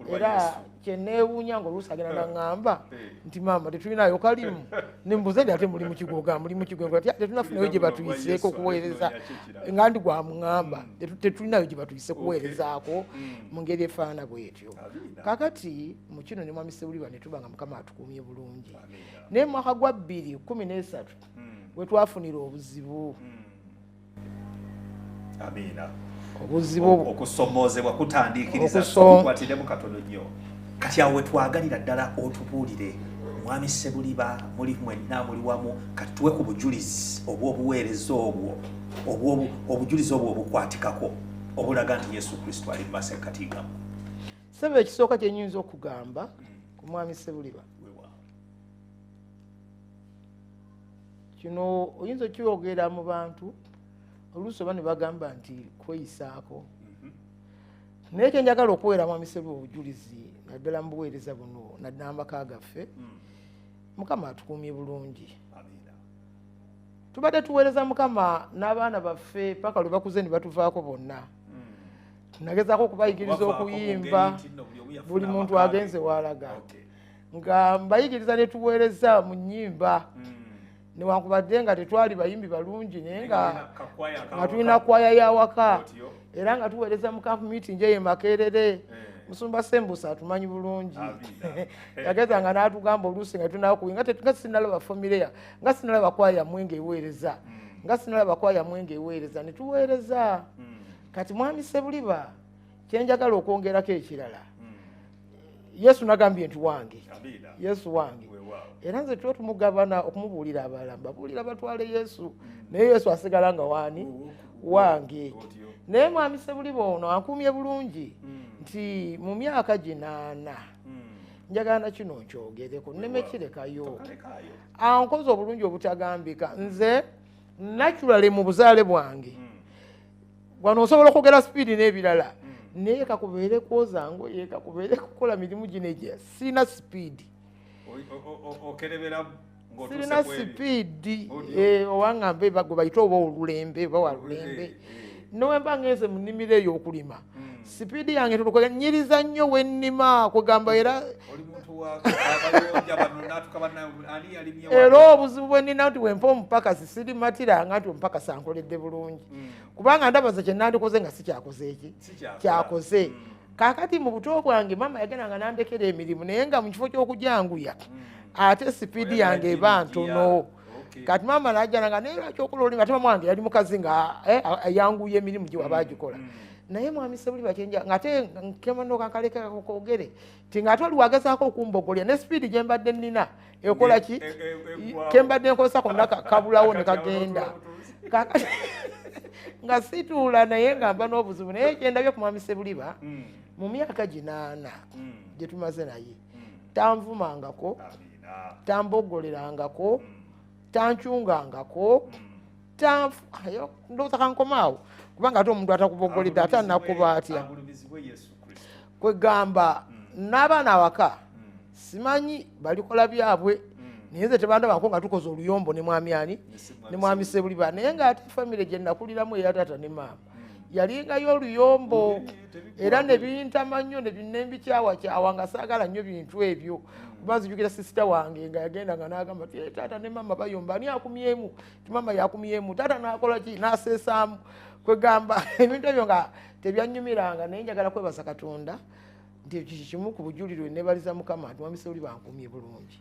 Era kye neewuunya ng'oluusi agenda n'aŋŋamba nti maama tetulinayo kalimu, ne mbuuza nti ate muli mu kigo, muli mu kigo ati tetunafunayo gye batuyiseeko okuweereza, nga ndi gwamuŋŋamba tetulinayo gye batuyise kuweerezaako mu ngeri efaanana bw'etyo. Kaakati mu kino ne Mwami Ssebuliba ne tuba nga Mukama atukuumye bulungi. Naye mu mwaka gwa 2013 we twafunira obuzibu. Amiina. Obuzibu okusomoozebwa kutandiikiriza okukwatiddemu katono nnyo. Kati awo we twagalira ddala otubuulire Mwami Ssebuliba muli mwenna muli wamu, kati tuwe ku bujulizi obw'obuweereza obwo obujulizi obwo obukwatikako obulaga nti Yesu Kristo ali mu masekkati gammwe. Ssebo ekisooka kye nnyinza okugamba ku Mwami Ssebuliba, kino oyinza okyogera mu bantu oluusi oba ne bagamba nti kweyisaako, naye kye njagala okuweera Mwami Ssebuliba obujulizi naddala mu buweereza buno naddala amaka gaffe, Mukama atukuumye bulungi. Tubadde tuweereza Mukama n'abaana baffe paka lwe bakuze ne batuvaako bonna. Nagezaako okubayigiriza okuyimba, buli muntu agenze w'alaga, nga mbayigiriza ne tuweereza mu nnyimba, newankubadde nga tetwali bayimbi balungi naye nga tulina kwaya y'awaka, era nga tuweereza mu camp meeting eyo e Makerere. Musumba Ssembusa atumanyi bulungi, yagezanga n'atugamba oluusi nga tunakuyi nga sinalaba familia, nga sinalaba kwaya mmwe ng'eweereza, nga sinalaba kwaya mmwe ng'eweereza, ne tuweereza. Kati Mwami Ssebuliba kye njagala okwongerako ekirala, Yesu nagambye nti wange, Yesu wange, era nze tuba tumugabana okumubuulira abalala, mbabuulira batwale Yesu, naye Yesu asigala nga waani wange. Naye Mwami Ssebuliba ono ankuumye bulungi nti mu myaka 8 njagala na kino nkyogereko nneme kirekayo, ankoze obulungi obutagambika. Nze naturally mu buzaale bwange wano osobola okwogera sipiidi n'ebirala, naye kakubeere kwoza ngoye, kakubeere kukola mirimu gino egya sirina sipiidi, sirina sipiidi owangambe gwe bayite oba olulembe oba walulembe. Nowemba ngenze mu nnimiro eyo okulima, sipiidi yange nyiriza nnyo wennima kugamba era era obuzibu bwe nnina nti wempa omupakasi sirimatiranga nti omupakasi ankoledde bulungi, kubanga ndabaza kye nandikoze nga si kyakoze eki kyakoze. Kaakati mu buto bwange maama yagendanga n'andekera emirimu, naye nga mu kifo ky'okujanguya ate sipiidi yange eba ntono. Kati maama n'ajjanga naye lwaki okola olulimi, ate maama wange yali mukazi nga ayanguya emirimu gye waba agikola. Naye Mwami Ssebuliba kyenja ng'ate nkemanoka nkaleka koogere nti ng'ate oli wagezaako okumbogolya ne sipiidi gye mbadde nnina ekola ki ke mbadde nkozesa konna kabulawo ne kagenda. Kaakati nga situula naye nga mba n'obuzibu. Naye kye ndabye ku Mwami Ssebuliba mu myaka 8 gye tumaze naye tanvumangako, tamboggolerangako, tankyungangako, ndowooza kankomaawo kubanga ate omuntu atakuboggoledde ate anakuba atya. Kwegamba n'abaana awaka simanyi balikola byabwe, Naye nze tebandabako nga tukoze oluyombo ne mwami ani, ne mwami Sebuliba. Naye ng'ate famire gye nakuliramu eya taata ne maama yalingayo oluyombo, era ne bintama nnyo ne mbikyawakyawa nga saagala nnyo bintu ebyo. Kuba nzijukira sisita wange nga yagenda nga n'agamba ti taata ne maama bayomba, ani akumyemu? Ti maama yakumyemu, taata n'akola ki? N'aseesaamu. Kwegamba ebintu ebyo nga tebyannyumiranga. Naye njagala kwebaza Katonda nti ekyo kimu ku bujulirwe neebaliza Mukama nti mwami Sebuliba ankumye bulungi.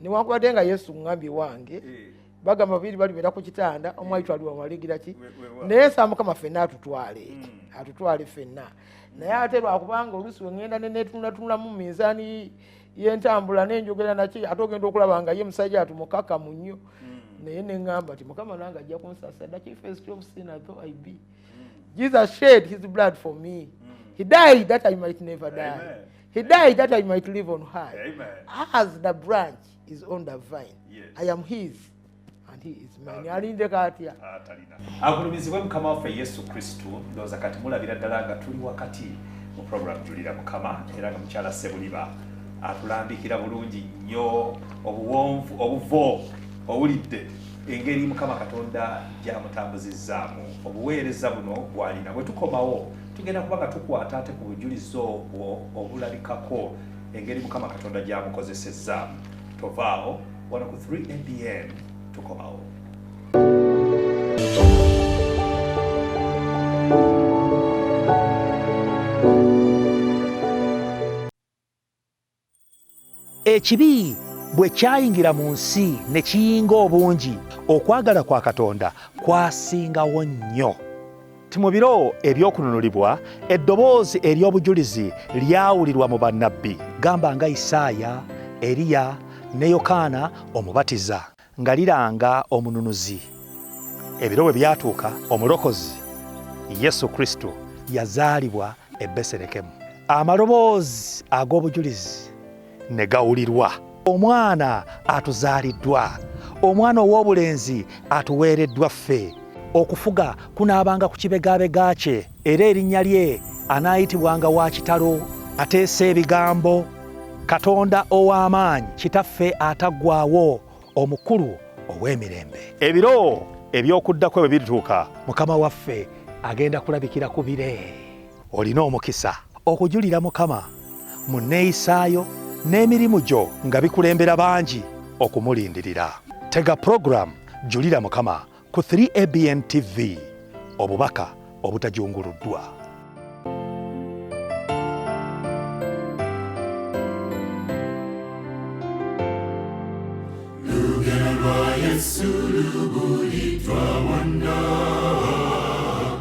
Newankubadde nga Yesu ŋŋambye wange, bagamba babiri balibeera ku kitanda, omu ayitwaliwa waligira ki, naye nsaba Mukama ffenna atutwale, atutwale ffenna. Naye ate lwakubanga oluusi we ŋŋenda ne neetunulatunulamu mu minzaani y'entambula n'enjogera naki, ate ogenda okulaba nga ye musajja atumukakamu nnyo. Naye ne ŋŋamba nti Mukama nange ajja kunsaasira. The chiefest of sinner though I be, Jesus shed his blood for me. He died that I might never die. Amen. He died that I might live on high. Amen. As the branch is on the vine, Yes. I am his and he is mine. Alindeka atya? Atalina. Agulumizibwe Mukama waffe Yesu Kristo. Ndowooza kati mulabira ddala nga tuli wakati mu program Julira Mukama, era nga mukyala Sebuliba atulambikira bulungi nnyo obuwonvu obuvo owulidde engeri Mukama Katonda gy'amutambuzizzaamu obuweereza buno bw'alina. Bwe tukomawo tugenda kuba nga tukwata ate ku bujulizi obwo obulabikako engeri Mukama Katonda gy'amukozesezzaamu. Tovaawo wano ku 3ABN, tukomawo. Ekibi bwe kyayingira mu nsi ne kiyinga obungi, okwagala kwa Katonda kwasingawo nnyo. Ti mu biro eby'okununulibwa, eddoboozi ery'obujulizi lyawulirwa mu bannabbi, gamba nga Isaaya, Eriya ne Yokaana Omubatiza, nga liranga omununuzi. Ebiro bwe byatuuka, omulokozi Yesu Kristo yazaalibwa e Besirekemu. Amaloboozi ag'obujulizi ne gawulirwa. Omwana atuzaaliddwa, omwana ow'obulenzi atuweereddwa ffe. Okufuga kunaabanga ku kibegabega kye, era erinnya lye anaayitibwanga wa kitalo, ateesa ebigambo, Katonda ow'amaanyi, Kitaffe ataggwaawo, omukulu ow'emirembe. Ebiro eby'okuddako bwe birituuka, Mukama waffe agenda kulabikira ku bire. Olina omukisa okujulira Mukama mu nneeyisaayo n'emirimu gyo nga bikulembera bangi okumulindirira. Tega program Julira Mukama ku 3ABN TV, obubaka obutajunguluddwa.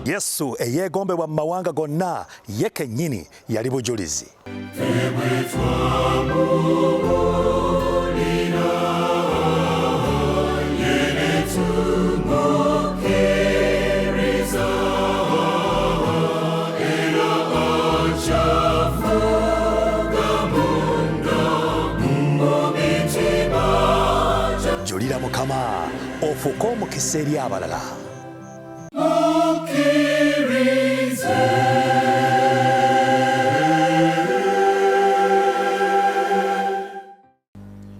Yesu eyeegombebwa mu mawanga gonna, ye kennyini yali bujulizi. Julira Mukama ofuuke omukisa eri abalala.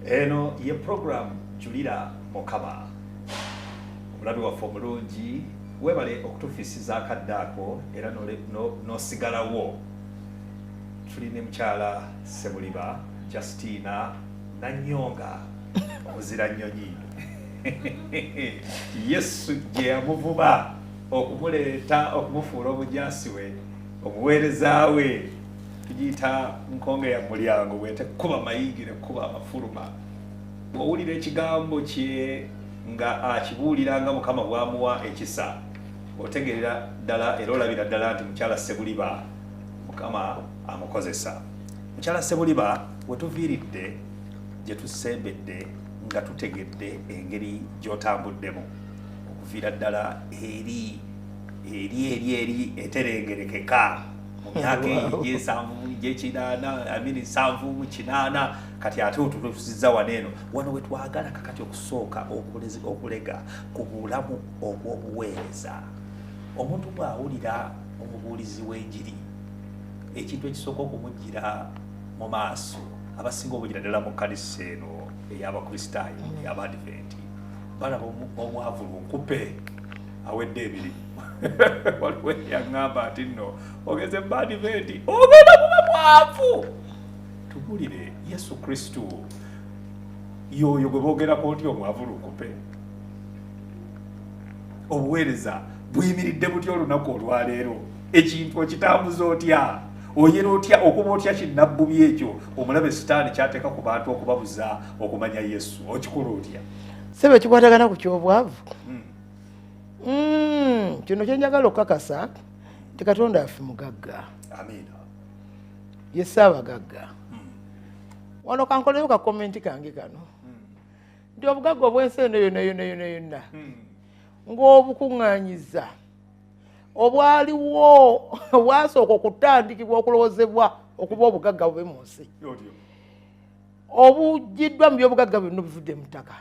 Eno ye program Julira Mukama. Omulabi waffe omulungi, weebale okutufiisiza akadde ako era n'osigalawo. Tuli ne mukyala Sebuliba Justina Nanyonga, omuzira nnyonyi. Yesu gye yamuvuba okumuleeta okumufuula omujaasi we, omuweereza we. Tugiyita nkonge ya mulyango, bwete kuba mayingire kuba amafuluma. Bw'owulira ekigambo kye nga akibuulira nga Mukama bw'amuwa ekisa, otegeerera ddala era olabira ddala nti mukyala Sebuliba Mukama amukozesa. Mukyala Sebuliba, we tuviiridde gye tusembedde nga tutegedde engeri gy'otambuddemu okuviira ddala eri eri eri eri eterengerekeka mu myaka eyo egy'ensanvu, egy'ekinaana, amini nsanvu mu kinaana, kati ate otutuusizza wano eno. Wano we twagala kakati okusooka okulega ku bulamu obw'obuweereza. Omuntu bw'awulira omubuulizi w'enjiri, ekintu ekisooka okumujjira mu maaso, abasinga obugira ddala mu kkanisa eno ey'Abakristaayo ey'Abadiventi balaba omwavu lunkupe awedde ebirimu. Waliwo yaŋŋamba nti nno ogeze mu Badiventi ogenda kuba mwavu. Tubulire, Yesu Kristo yoyo gwe boogerako nti omwavu lunkupe? Obuweereza buyimiridde butya olunaku olwaleero? Ekintu okitambuza otya? Oyera otya okuba otya kinnabbubi ekyo omulabe Sitaani kyateeka ku bantu okubabuza okumanya Yesu? Okikola otya? Sebe, kikwatagana ku kyobwavu. Kino kyenjagala okukakasa nti Katonda affe mugagga. Amiina. Ye Ssaabagagga. Wano kankoleyo ka comment kange kano nti obugagga obw'ensi eno yonna yonna yonna yonna ng'obukuŋŋaanyiza obwaliwo obwasooka okutandikibwa okulowoozebwa okuba obugagga bube mu nsi, obuggiddwa mu byobugagga byonna obivudde mu ttaka,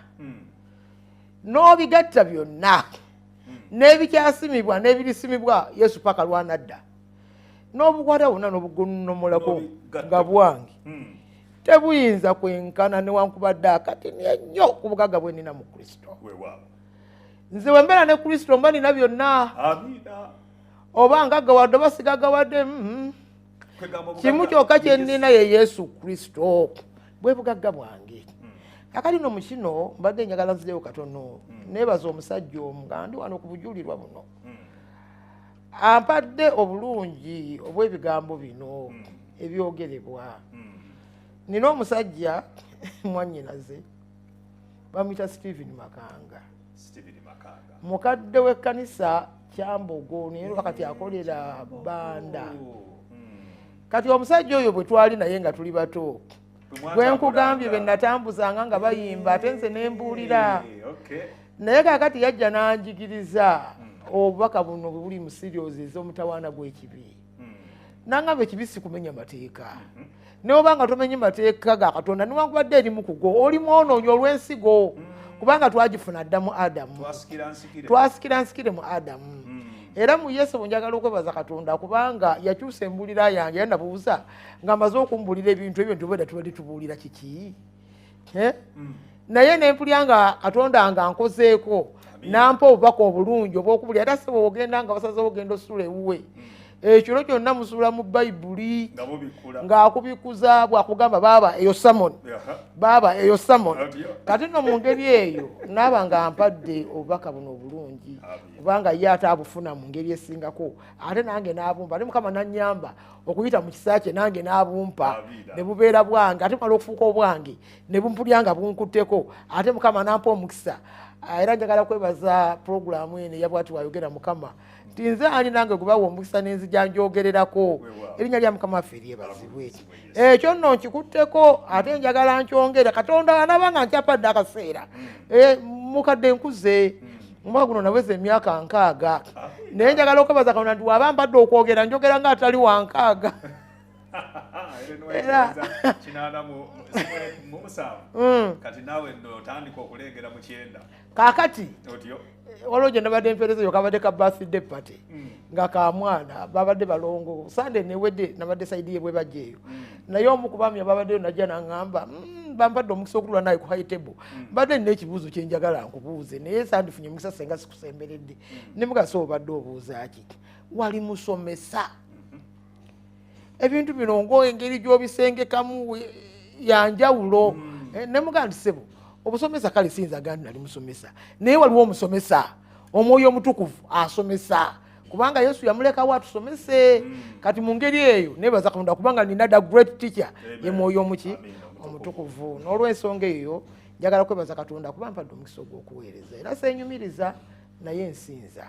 n'obigatta byonna n'ebikyasimibwa n'ebirisimibwa Yesu paka lwanadda, n'obukwata bwonna n'obugonnomolako nga bwange, tebuyinza kwenkana newankubadde akatini ennyo ku bugagga bwe nnina mu Kristo. Nze bwe mbeera ne Kristo mba nina byonna, oba ngaggawadde oba sigaggawadde, kimu kyokka kye nnina ye Yesu Kristo, bwe bugagga bwange. Kakati no mu kino mbadde njagala nzireyo katono, neebaza omusajja omu nga ndi wano ku bujulirwa buno ampadde obulungi obw'ebigambo bino ebyogerebwa. Nina omusajja mwannyinaze bamuyita Stephen Makanga, mukadde w'ekkanisa Kyambogo, naye kati akolera Banda. Kati omusajja oyo bwe twali naye nga tuli bato, bwe nkugambye bwe natambuzanga nga bayimba ate nze ne mbuulira, naye kaakati yajja n'anjigiriza obubaka buno bwe buli mu serials ez'omutawaana gw'ekibi. Nangamba ekibi si kumenya mateeka, naye oba nga tomenye mateeka ga Katonda newankubadde erimu kugo oli mwonoonyi olw'ensigo, kubanga twagifuna dda mu Adamu, twasikira nsikire mu Adamu. Era mu Yesu bwe njagala okwebaza Katonda kubanga yakyusa embulira yange, era nabuuza nga maze okumbulira ebintu ebyo nti obwedda tubadde tubuulira kiki, naye nempulya nga Katonda nga nkozeeko nampa obubaka obulungi obw'okubulira. Era sebo ogenda nga basazeewo ogenda osula ewuwe, ekiro kyonna musuula mu Bayibuli ng'akubikuza bw'akugamba baaba eyo sermon, baaba eyo sermon. Kati nno mu ngeri eyo naaba nga mpadde obubaka buno obulungi, kubanga ye ate abufuna mu ngeri esingako, ate nange n'abumpa, ate Mukama nannyamba okuyita mu kisa kye nange n'abumpa ne bubeera bwange, ate mala okufuuka obwange ne bumpulya nga bunkutteko, ate Mukama n'ampa omukisa. Era njagala kwebaza pulogulaamu eno eya Bw'ati Bw'ayogera Mukama, nti nze ani nange gwe bawa omukisa n'enzija njogererako. Erinnya lya Mukama waffe lyebazibwe. Ekyo nno nkikutteko ate njagala nkyongere. Katonda anaaba nga nkyapadde akaseera, mukadde nkuze, omwaka guno naweza emyaka 60, naye njagala okwebaza Katonda nti waba mpadde okwogera njogera nga atali wa 60. Era 87 kati naawe nno otandika okulengera mu 90. Kaakati waliwo gye nabadde empeereza eyo, kabadde ka birthday party nga ka mwana, babadde balongo Sande newedde, nabadde side ye bwe bajja eyo, naye omu ku baami ababaddeyo najja n'aŋŋamba, bampadde omukisa okutula naye ku high table, mbadde nina ekibuuzo kye njagala nkubuuze, naye sandifunye mukisa senga sikusemberedde. Ne mugasa obadde obuuza ki? Wali musomesa, ebintu bino ng'engeri gy'obisengekamu yanjawulo. Ne mugamba nti ssebo, obusomesa kale siyinza gamba nti nali musomesa, naye waliwo omusomesa Omwoyo Omutukuvu asomesa, kubanga Yesu yamulekawo atusomese. Kati mu ngeri eyo nebaza Katonda kubanga nina the great teacher, ye Mwoyo omuki Omutukuvu. N'olwensonga eyo njagala kwebaza Katonda kuba mpadde omukisa ogw'okuweereza, era seenyumiriza naye nsinza.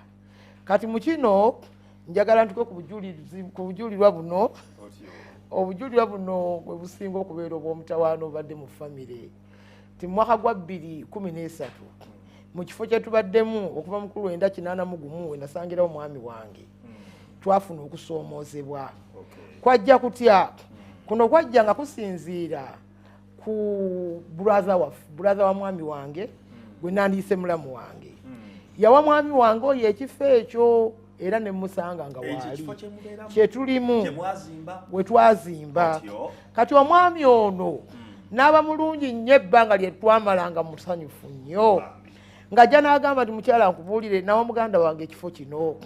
Kati mu kino njagala ntuke ku bujulirwa buno. Obujulirwa buno bwe businga okubeera obw'omutawaana obadde mu famire, ti mu mwaka gwa 2013 mu kifo kye tubaddemu okuva mu 1981 we nasangirawo omwami wange, twafuna okusoomoozebwa. Kwajja kutya kuno? Kwajja nga kusinziira ku brother wa mwami wange gwe nandiyise mulamu wange. Yawa mwami wange oyo ekifo ekyo, era ne musanga nga waali kyetulimu we twazimba. Kati omwami ono N'aba mulungi nnyo ebbanga lye twamalanga musanyufu nnyo. Ng'ajja n'agamba nti mukyala nkubuulire nawa muganda wange ekifo kino.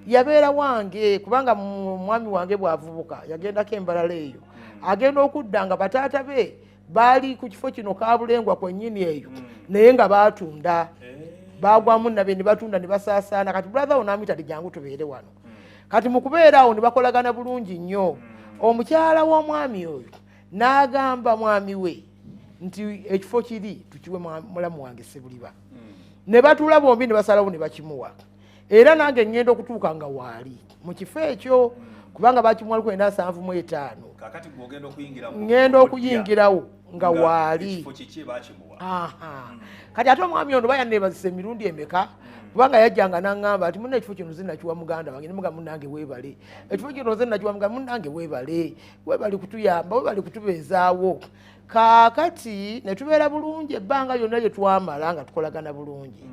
Yabeera wange kubanga mwami wange bw'avubuka yagendako embalala eyo. Agenda okudda nga bataata be baali ku kifo kino Kabulengwa kwennyini eyo naye nga baatunda. Baagwamu nnabe ne batunda ne basaasaana. Kati brother wo n'amuyita ti jangu tubeere wano. Kati mu kubeera awo ne bakolagana bulungi nnyo. Omukyala w'omwami oyo n'agamba mwami we nti ekifo kiri tukiwe mulamu wange Ssebuliba. Ne batuula bombi ne basalawo ne bakimuwa. Era nange ŋŋenda okutuuka nga waali mu kifo ekyo kubanga bakimuwa 1975. Kaakati gwe ogenda okuyingira ŋŋenda okuyingirawo nga waali. Ekifo kiki bakimuwa? Kati ate omwami ono bayanneebazisa emirundi emeka kubanga yajjanga n'aŋŋamba nti munna ekifo kino nze nakiwa muganda wange, ne mugamba munnange weebale. Ekifo kino nze nakiwa muganda munnange weebale, weebale kutuyamba, weebale kutubeezaawo. Kaakati ne tubeera bulungi ebbanga lyonna lye twamala nga tukolagana bulungi.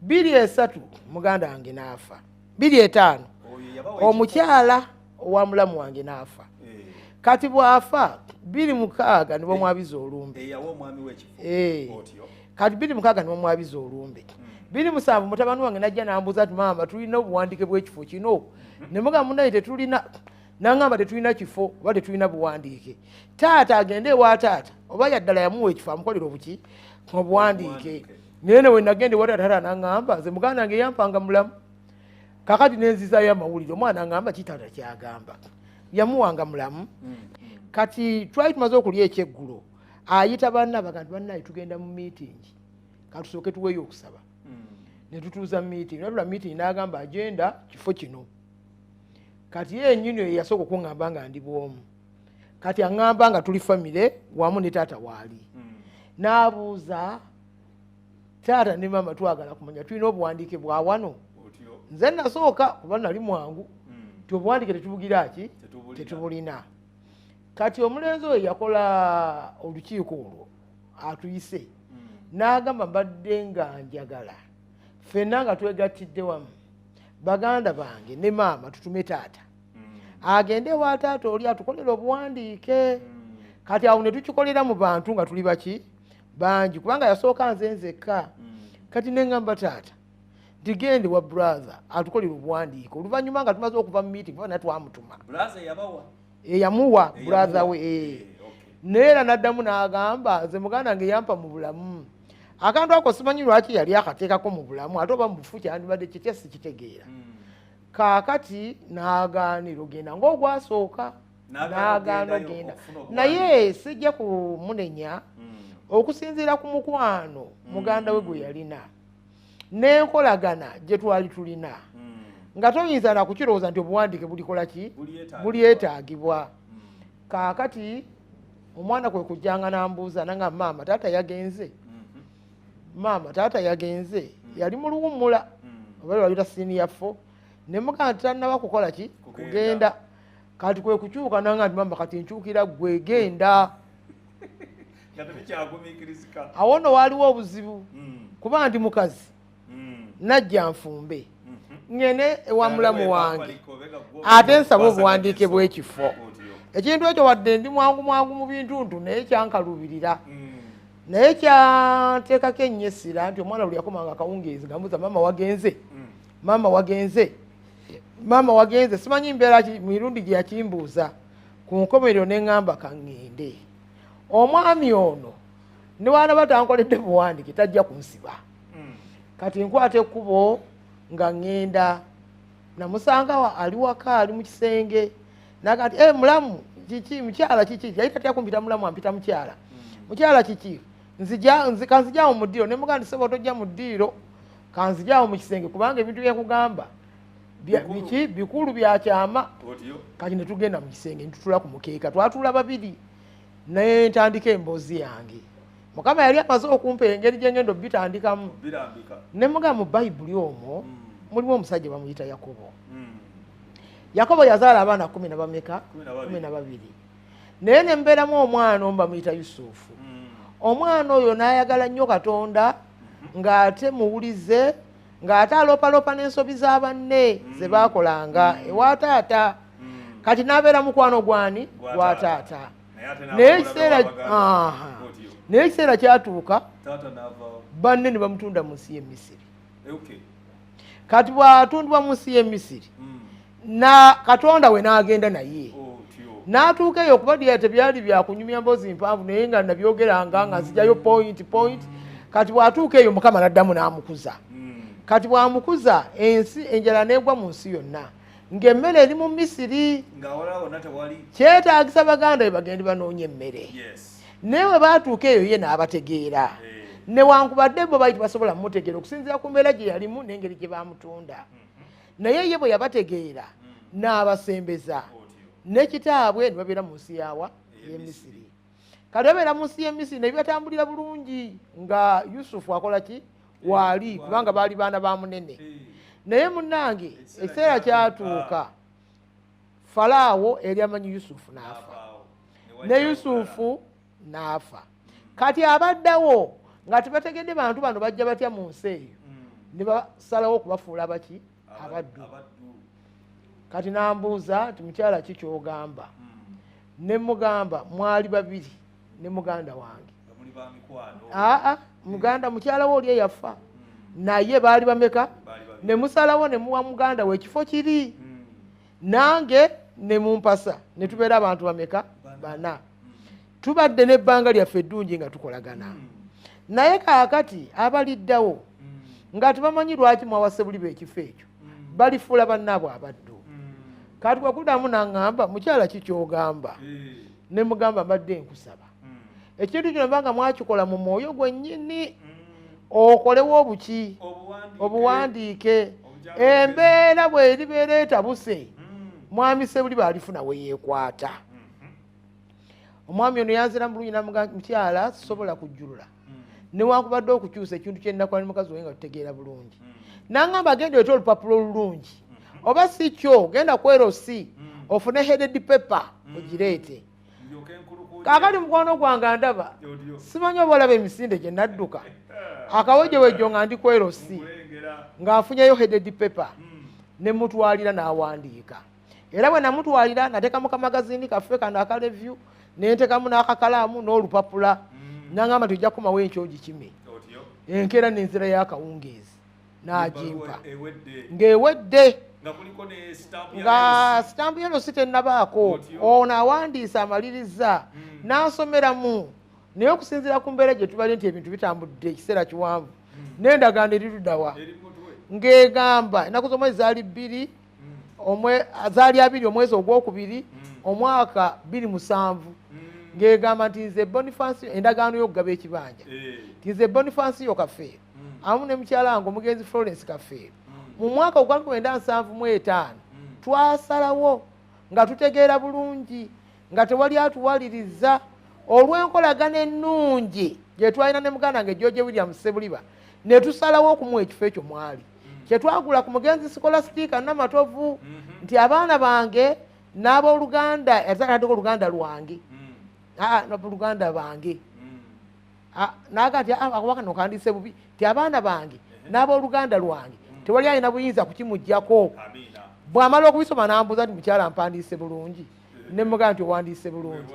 2003 muganda wange n'afa. 2005 omukyala owa mulamu wange n'afa. Kati bw'afa 2006 ne bamwabiza olumbe. Kati 2006 ne bamwabiza olumbe. 2007 mutabani wange n'ajja n'ambuuza nti maama tulina obuwandiike bw'ekifo kino. Ne mugamba munnaye tetulina. N'aŋŋamba tetulina kifo oba tetulina buwandiike. Taata agende ewa taata oba yaddala yamuwa ekifo amukolera obuki obuwandiike. Naye ne we nagenda ewa taata, taata n'aŋŋamba nze muganda wange yampanga mulamu. Kaakati ne nzizaayo amawulire omwana aŋŋamba ki taata ky'agamba. Yamuwanga mulamu. Kati twali tumaze okulya ekyeggulo ayita banna bagamba nti bannaye tugenda mu meeting katusooke tuweeyo okusaba. Ne tutuuza meeting, natula meeting n'agamba agenda kifo kino. Kati ye yennyini oyo yasooka okuŋŋamba nga ndi bw'omu. Kati aŋŋamba nga tuli famire wamu ne taata waali. N'abuuza taata ne maama twagala kumanya tulina obuwandiike bwa wano. Nze nasooka kuba nali mwangu nti obuwandiike tetubugira ki? Tetubulina. Kati omulenzi oyo yakola olukiiko olwo atuyise n'agamba mbadde nga njagala ffenna nga twegattidde wamu baganda bange ne maama tutume taata agende ewa taata oli atukolere obuwandiike. Kati awo ne tukikolera mu bantu nga tuli baki bangi kubanga yasooka nze nzekka. Kati ne ŋŋamba taata nti gende wa brother atukolere obuwandiike oluvannyuma nga tumaze okuva mu meeting kuba twamutuma. Brother yabawa? Yamuwa brother we. Naye era n'addamu n'agamba nze muganda wange yampa mu bulamu. Akantu ako simanyi lwaki yali akateekako mu bulamu ate oba mu bufu kyandibadde kitya sikitegeera. Kaakati n'agaanira ogenda ng'ogwasooka n'agaana ogenda naye sijja kumunenya okusinziira ku mukwano muganda we gwe yalina n'enkolagana gye twali tulina nga toyinza na kukirowooza nti obuwandiike bulikola ki bulyetaagibwa. Kaakati omwana kwe kujjanga n'ambuuza nanga maama taata yagenze. Maama taata yagenze yali mu luwummula oba lwalita senior 4 ne mugamba nti tannaba kukola ki kugenda. Kati kwe kukyuka nanga nti maama kati nkyukira ggwe genda. Awo nno waaliwo obuzibu kuba ndi mukazi najja nfumbe ngene ewa mulamu wange ate nsaba obuwandiike bw'ekifo. Ekintu ekyo wadde ndi mwangu mwangu mu bintuntu naye kyankaluubirira. Naye kyanteekako ennyo essira nti omwana buli yakomanga akawungeezi ng'ambuuza maama wagenze, maama wagenze, maama wagenze. Simanyi mbeera ki mirundi gye yakimbuuza ku nkomerero ne ŋŋamba ka ŋŋende. Omwami ono ne bw'anaaba tankoledde buwandiike tajja kunsiba. Kati nkwata ekkubo nga ŋŋenda namusanga ali waka ali mu kisenge n'agamba nti mulamu kiki mukyala kiki yali tatya kumpita mulamu ampita mukyala. Mukyala kiki kanzijaawo mu ddiiro ne mugamba nti ssebo tojja mu ddiiro kanzijaawo mu kisenge kubanga ebintu bye nkugamba biki bikulu bya kyama. Kati ne tugenda mu kisenge ne tutuula ku mukeeka twatuula babiri ne ntandika emboozi yange. Mukama yali amaze okumpa engeri gye ngenda obitandikamu. Ne mugamba mu Bayibuli omwo mulimu omusajja bamuyita Yakobo. Yakobo yazaala abaana 12 12. Naye ne mbeeramu omwana omu bamuyita Yusufu. Omwana oyo n'ayagala nnyo Katonda ng'ate muwulize ng'ate aloopaloopa n'ensobi za banne ze baakolanga ewa taata. Kati n'abeera mukwano gwani? Gwa taata. Naye ekiseera kyatuuka banne ne bamutunda mu nsi y'e Misiri. Kati bw'atundibwa mu nsi y'e Misiri, na Katonda we n'agenda naye n'atuuka eyo, okuba dya tebyali byakunyumya mboozi mpanvu, naye nga nabyogeranga nga nzijayo point point. Kati bw'atuuka eyo Mukama n'addamu n'amukuza. Kati bw'amukuza, ensi enjala n'egwa mu nsi yonna, ng'emmere eri mu Misiri, kyetaagisa baganda be bagende banoonya emmere. Naye bwe baatuuka eyo ye n'abategeera, newankubadde bo baali tebasobola mumutegeera okusinziira ku mbeera gye yalimu n'engeri gye baamutunda. Naye ye bwe yabategeera n'abasembeza ne kitaabwe ne babeera mu nsi yawa y'e Misiri. Kati babeera mu nsi y'e Misiri ne bibatambulira bulungi nga Yusufu akola ki waali, kubanga baali baana ba munene. Naye munnange ekiseera kyatuuka Falaawo eyali amanyi Yusufu n'afa, ne Yusufu n'afa. Kati abaddawo nga tebategedde bantu bano bajja batya mu nsi eyo, ne basalawo okubafuula baki? Abaddu. Kati n'ambuuza nti mukyala ki ky'ogamba? Ne mugamba mwali babiri ne muganda wange. Aa, muganda mukyala we oli eyafa naye baali bameka? Ne musalawo ne muwa muganda we ekifo kiri, nange ne mumpasa, ne tubeera abantu bameka? Bana. Tubadde n'ebbanga lyaffe eddungi nga tukolagana. Naye kaakati abaliddawo nga tebamanyi lwaki mwawa Ssebuliba ekifo ekyo, balifuula bannaabwe abaddu. Kati wakuddamu n'aŋŋamba mukyala ki ky'ogamba? Ne mugamba mbadde nkusaba ekintu kino mbanga mwakikola mu mwoyo gwennyini, okolewo obuki obuwandiike, embeera bw'eribeera etabuse mwami Ssebuliba alifuna we yeekwata. Omwami ono yanzira bulungi n'amugamba mukyala sisobola kujjulula newankubadde okukyusa ekintu kye nnakola ne mukazi wange nga tutegeera bulungi. N'aŋŋamba genda oleete olupapula olulungi, oba si kyo genda ku LC ofune headed paper ogireete. Kaakati mukwano gwange andaba, simanyi oba olaba emisinde gye nadduka akawejewejjo nga ndi ku LC nga nfunyeyo headed paper ne mutwalira n'awandiika. Era bwe namutwalira nateekamu kamagazini kaffe kano aka review, ne nteekamu n'akakalaamu n'olupapula, n'aŋŋamba nti ojja kukomawo enkya ogikime. Enkeera n'enzira y'akawungeezi n'agimpa ng'ewedde, nga sitampu ya LC tennabaako. Ono awandiise amaliriza n'asomeramu, naye okusinziira ku mbeera gye tubadde nti ebintu bitambudde ekiseera kiwanvu, n'endagaano eri luddawa ng'egamba ennaku z'omwezi zaali 2, zaali 2 omwezi ogwokubiri omwaka 2007, ng'egamba nti nze Boniface, endagaano y'okugaba ekibanja, nti nze Boniface Kafeero awamu ne mukyala wange omugenzi Florence Kafeero mu mwaka ogwa 1975 twasalawo nga tutegeera bulungi nga tewali atuwaliriza olw'enkolagana ennungi gye twalina ne muganda wange George William Ssebuliba, ne tusalawo okumuwa ekifo ekyo mwali kye twagula ku mugenzi Scholastica Namatovu, nti abaana bange n'abooluganda, atandika oluganda lwange, n'abooluganda bange, n'aga nti akuba kano kandiise bubi, nti abaana bange n'abooluganda lwange tewali alina buyinza kukimuggyako. Bw'amala okubisoma n'ambuuza nti mukyala mpandiise bulungi? Ne mugamba nti owandiise bulungi.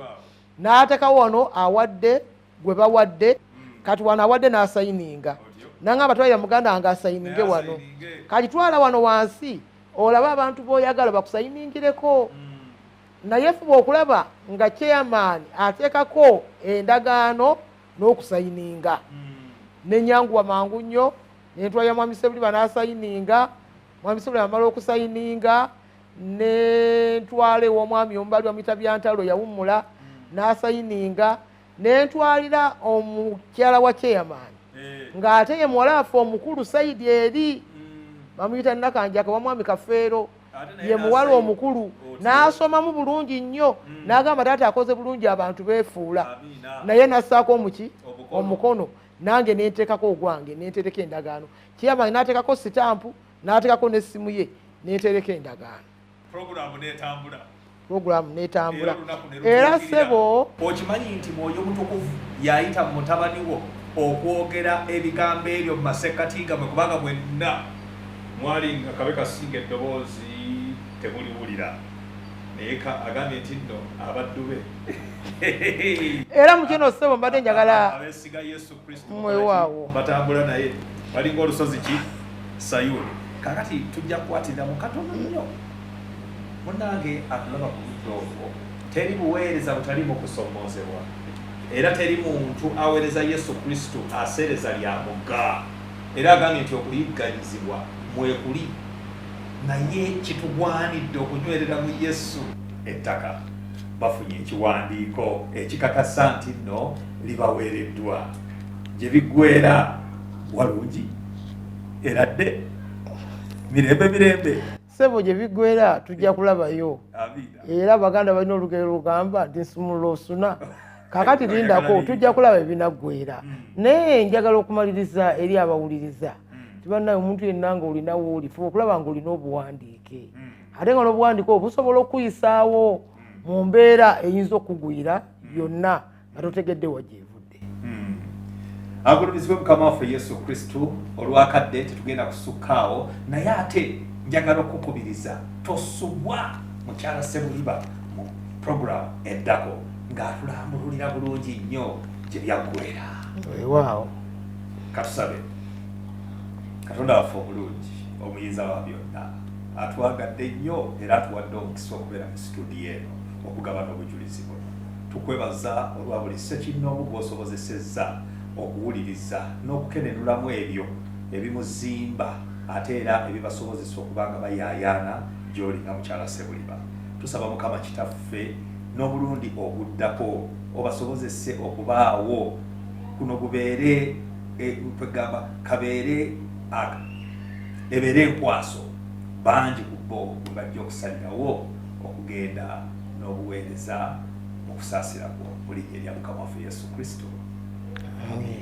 N'ateekawo wano awadde gwe bawadde, kati wano awadde n'asayininga, n'aŋŋamba twalira muganda wange asayininge wano, kati twala wano wansi olabe abantu b'oyagala bakusayiningireko. Naye fuba okulaba nga chairman ateekako endagaano n'okusayininga. Nenyanguwa mangu nnyo nentwalira mwami Ssebuliba n'asayininga. Mwami Ssebuliba amala okusayininga nentwala ew'omwami omubali bamuyita Byantalo yawummula n'asayininga, nentwalira omukyala wa chairman ng'ate ye muwala waffe omukulu Saidi eri bamuyita Nakanjaka wa mwami Kafeero, ye muwala omukulu, n'asomamu bulungi nnyo n'agamba taata akoze bulungi abantu beefuula, naye n'assaako omuki omukono, nange nenteekako ogwange nentereka endagaano. Chairman n'ateekako sitampu n'ateekako n'essimu ye nentereka endagaano. Puroguramu n'etambula. Era ssebo okimanyi nti Mwoyo Mutukuvu yayita mu mutabani wo okwogera ebigambo ebyo mu masekkati gammwe, kubanga mwenna mwali nga kabe kasinga eddoboozi temuliwulira. Naye agambye nti nno abaddu be. Era mu kino ssebo mbadde njagala abeesiga Yesu Kristo Mwewaawo. batambula naye balinga olusozi ki Sayuuni. Kakati tujja kukwatirira mu katono nnyo. Munnange atulaba ku ludda olwo, teri buweereza butaliimu kusoomoozebwa, era teri muntu aweereza Yesu Kristo aseereza lya mugga. Era agambye nti okuyigganyizibwa mwekuli, naye kitugwanidde okunywerera mu Yesu. Ettaka bafunye ekiwandiiko ekikakasa nti nno libaweereddwa. Gye biggweera walungi era dde mirembe mirembe. Ssebo gye biggweera tujja kulabayo. Amiina. Era Abaganda balina olugero lugamba nti nsumulula osuna. Kaakati lindako tujja kulaba ebinaggweera. Naye njagala okumaliriza eri abawuliriza. Tibannaye omuntu yenna ng'olina wooli, fuba okulaba ng'olina obuwandiike. Ate nga n'obuwandiike obwo busobola okukuyisaawo mu mbeera eyinza okukugwira yonna nga totegedde wa gy'evudde. Agulumizibwe Mukama waffe Yesu Kristo. Olwakadde tetugenda kusukkaawo, naye ate njagala okukubiriza tosubwa mukyala Ssebuliba mu program eddako ng'atulambululira bulungi nnyo gye byaggweera. Weewaawo. Katusabe. Katonda waffe omulungi, omuyinza wa byonna, atwagadde nnyo era atuwadde omukisa okubeera mu situdiyo eno okugabana obujulizi buno. Tukwebaza olwa buli ssekinnoomu gw'osobozesezza okuwuliriza n'okukenenulamu ebyo ebimuzimba ate era ebibasobozesa okuba nga bayaayaana gy'oli nga mukyala Ssebuliba. Tusaba Mukama Kitaffe n'omulundi oguddako obasobozese okubaawo kuno gubeere kwegamba kabeere ebeere enkwaso bangi ku bo bwe bajja okusalirawo okugenda n'obuweereza mu kusaasira kwo mu linnya erya Mukama waffe Yesu Kristo. Amiina.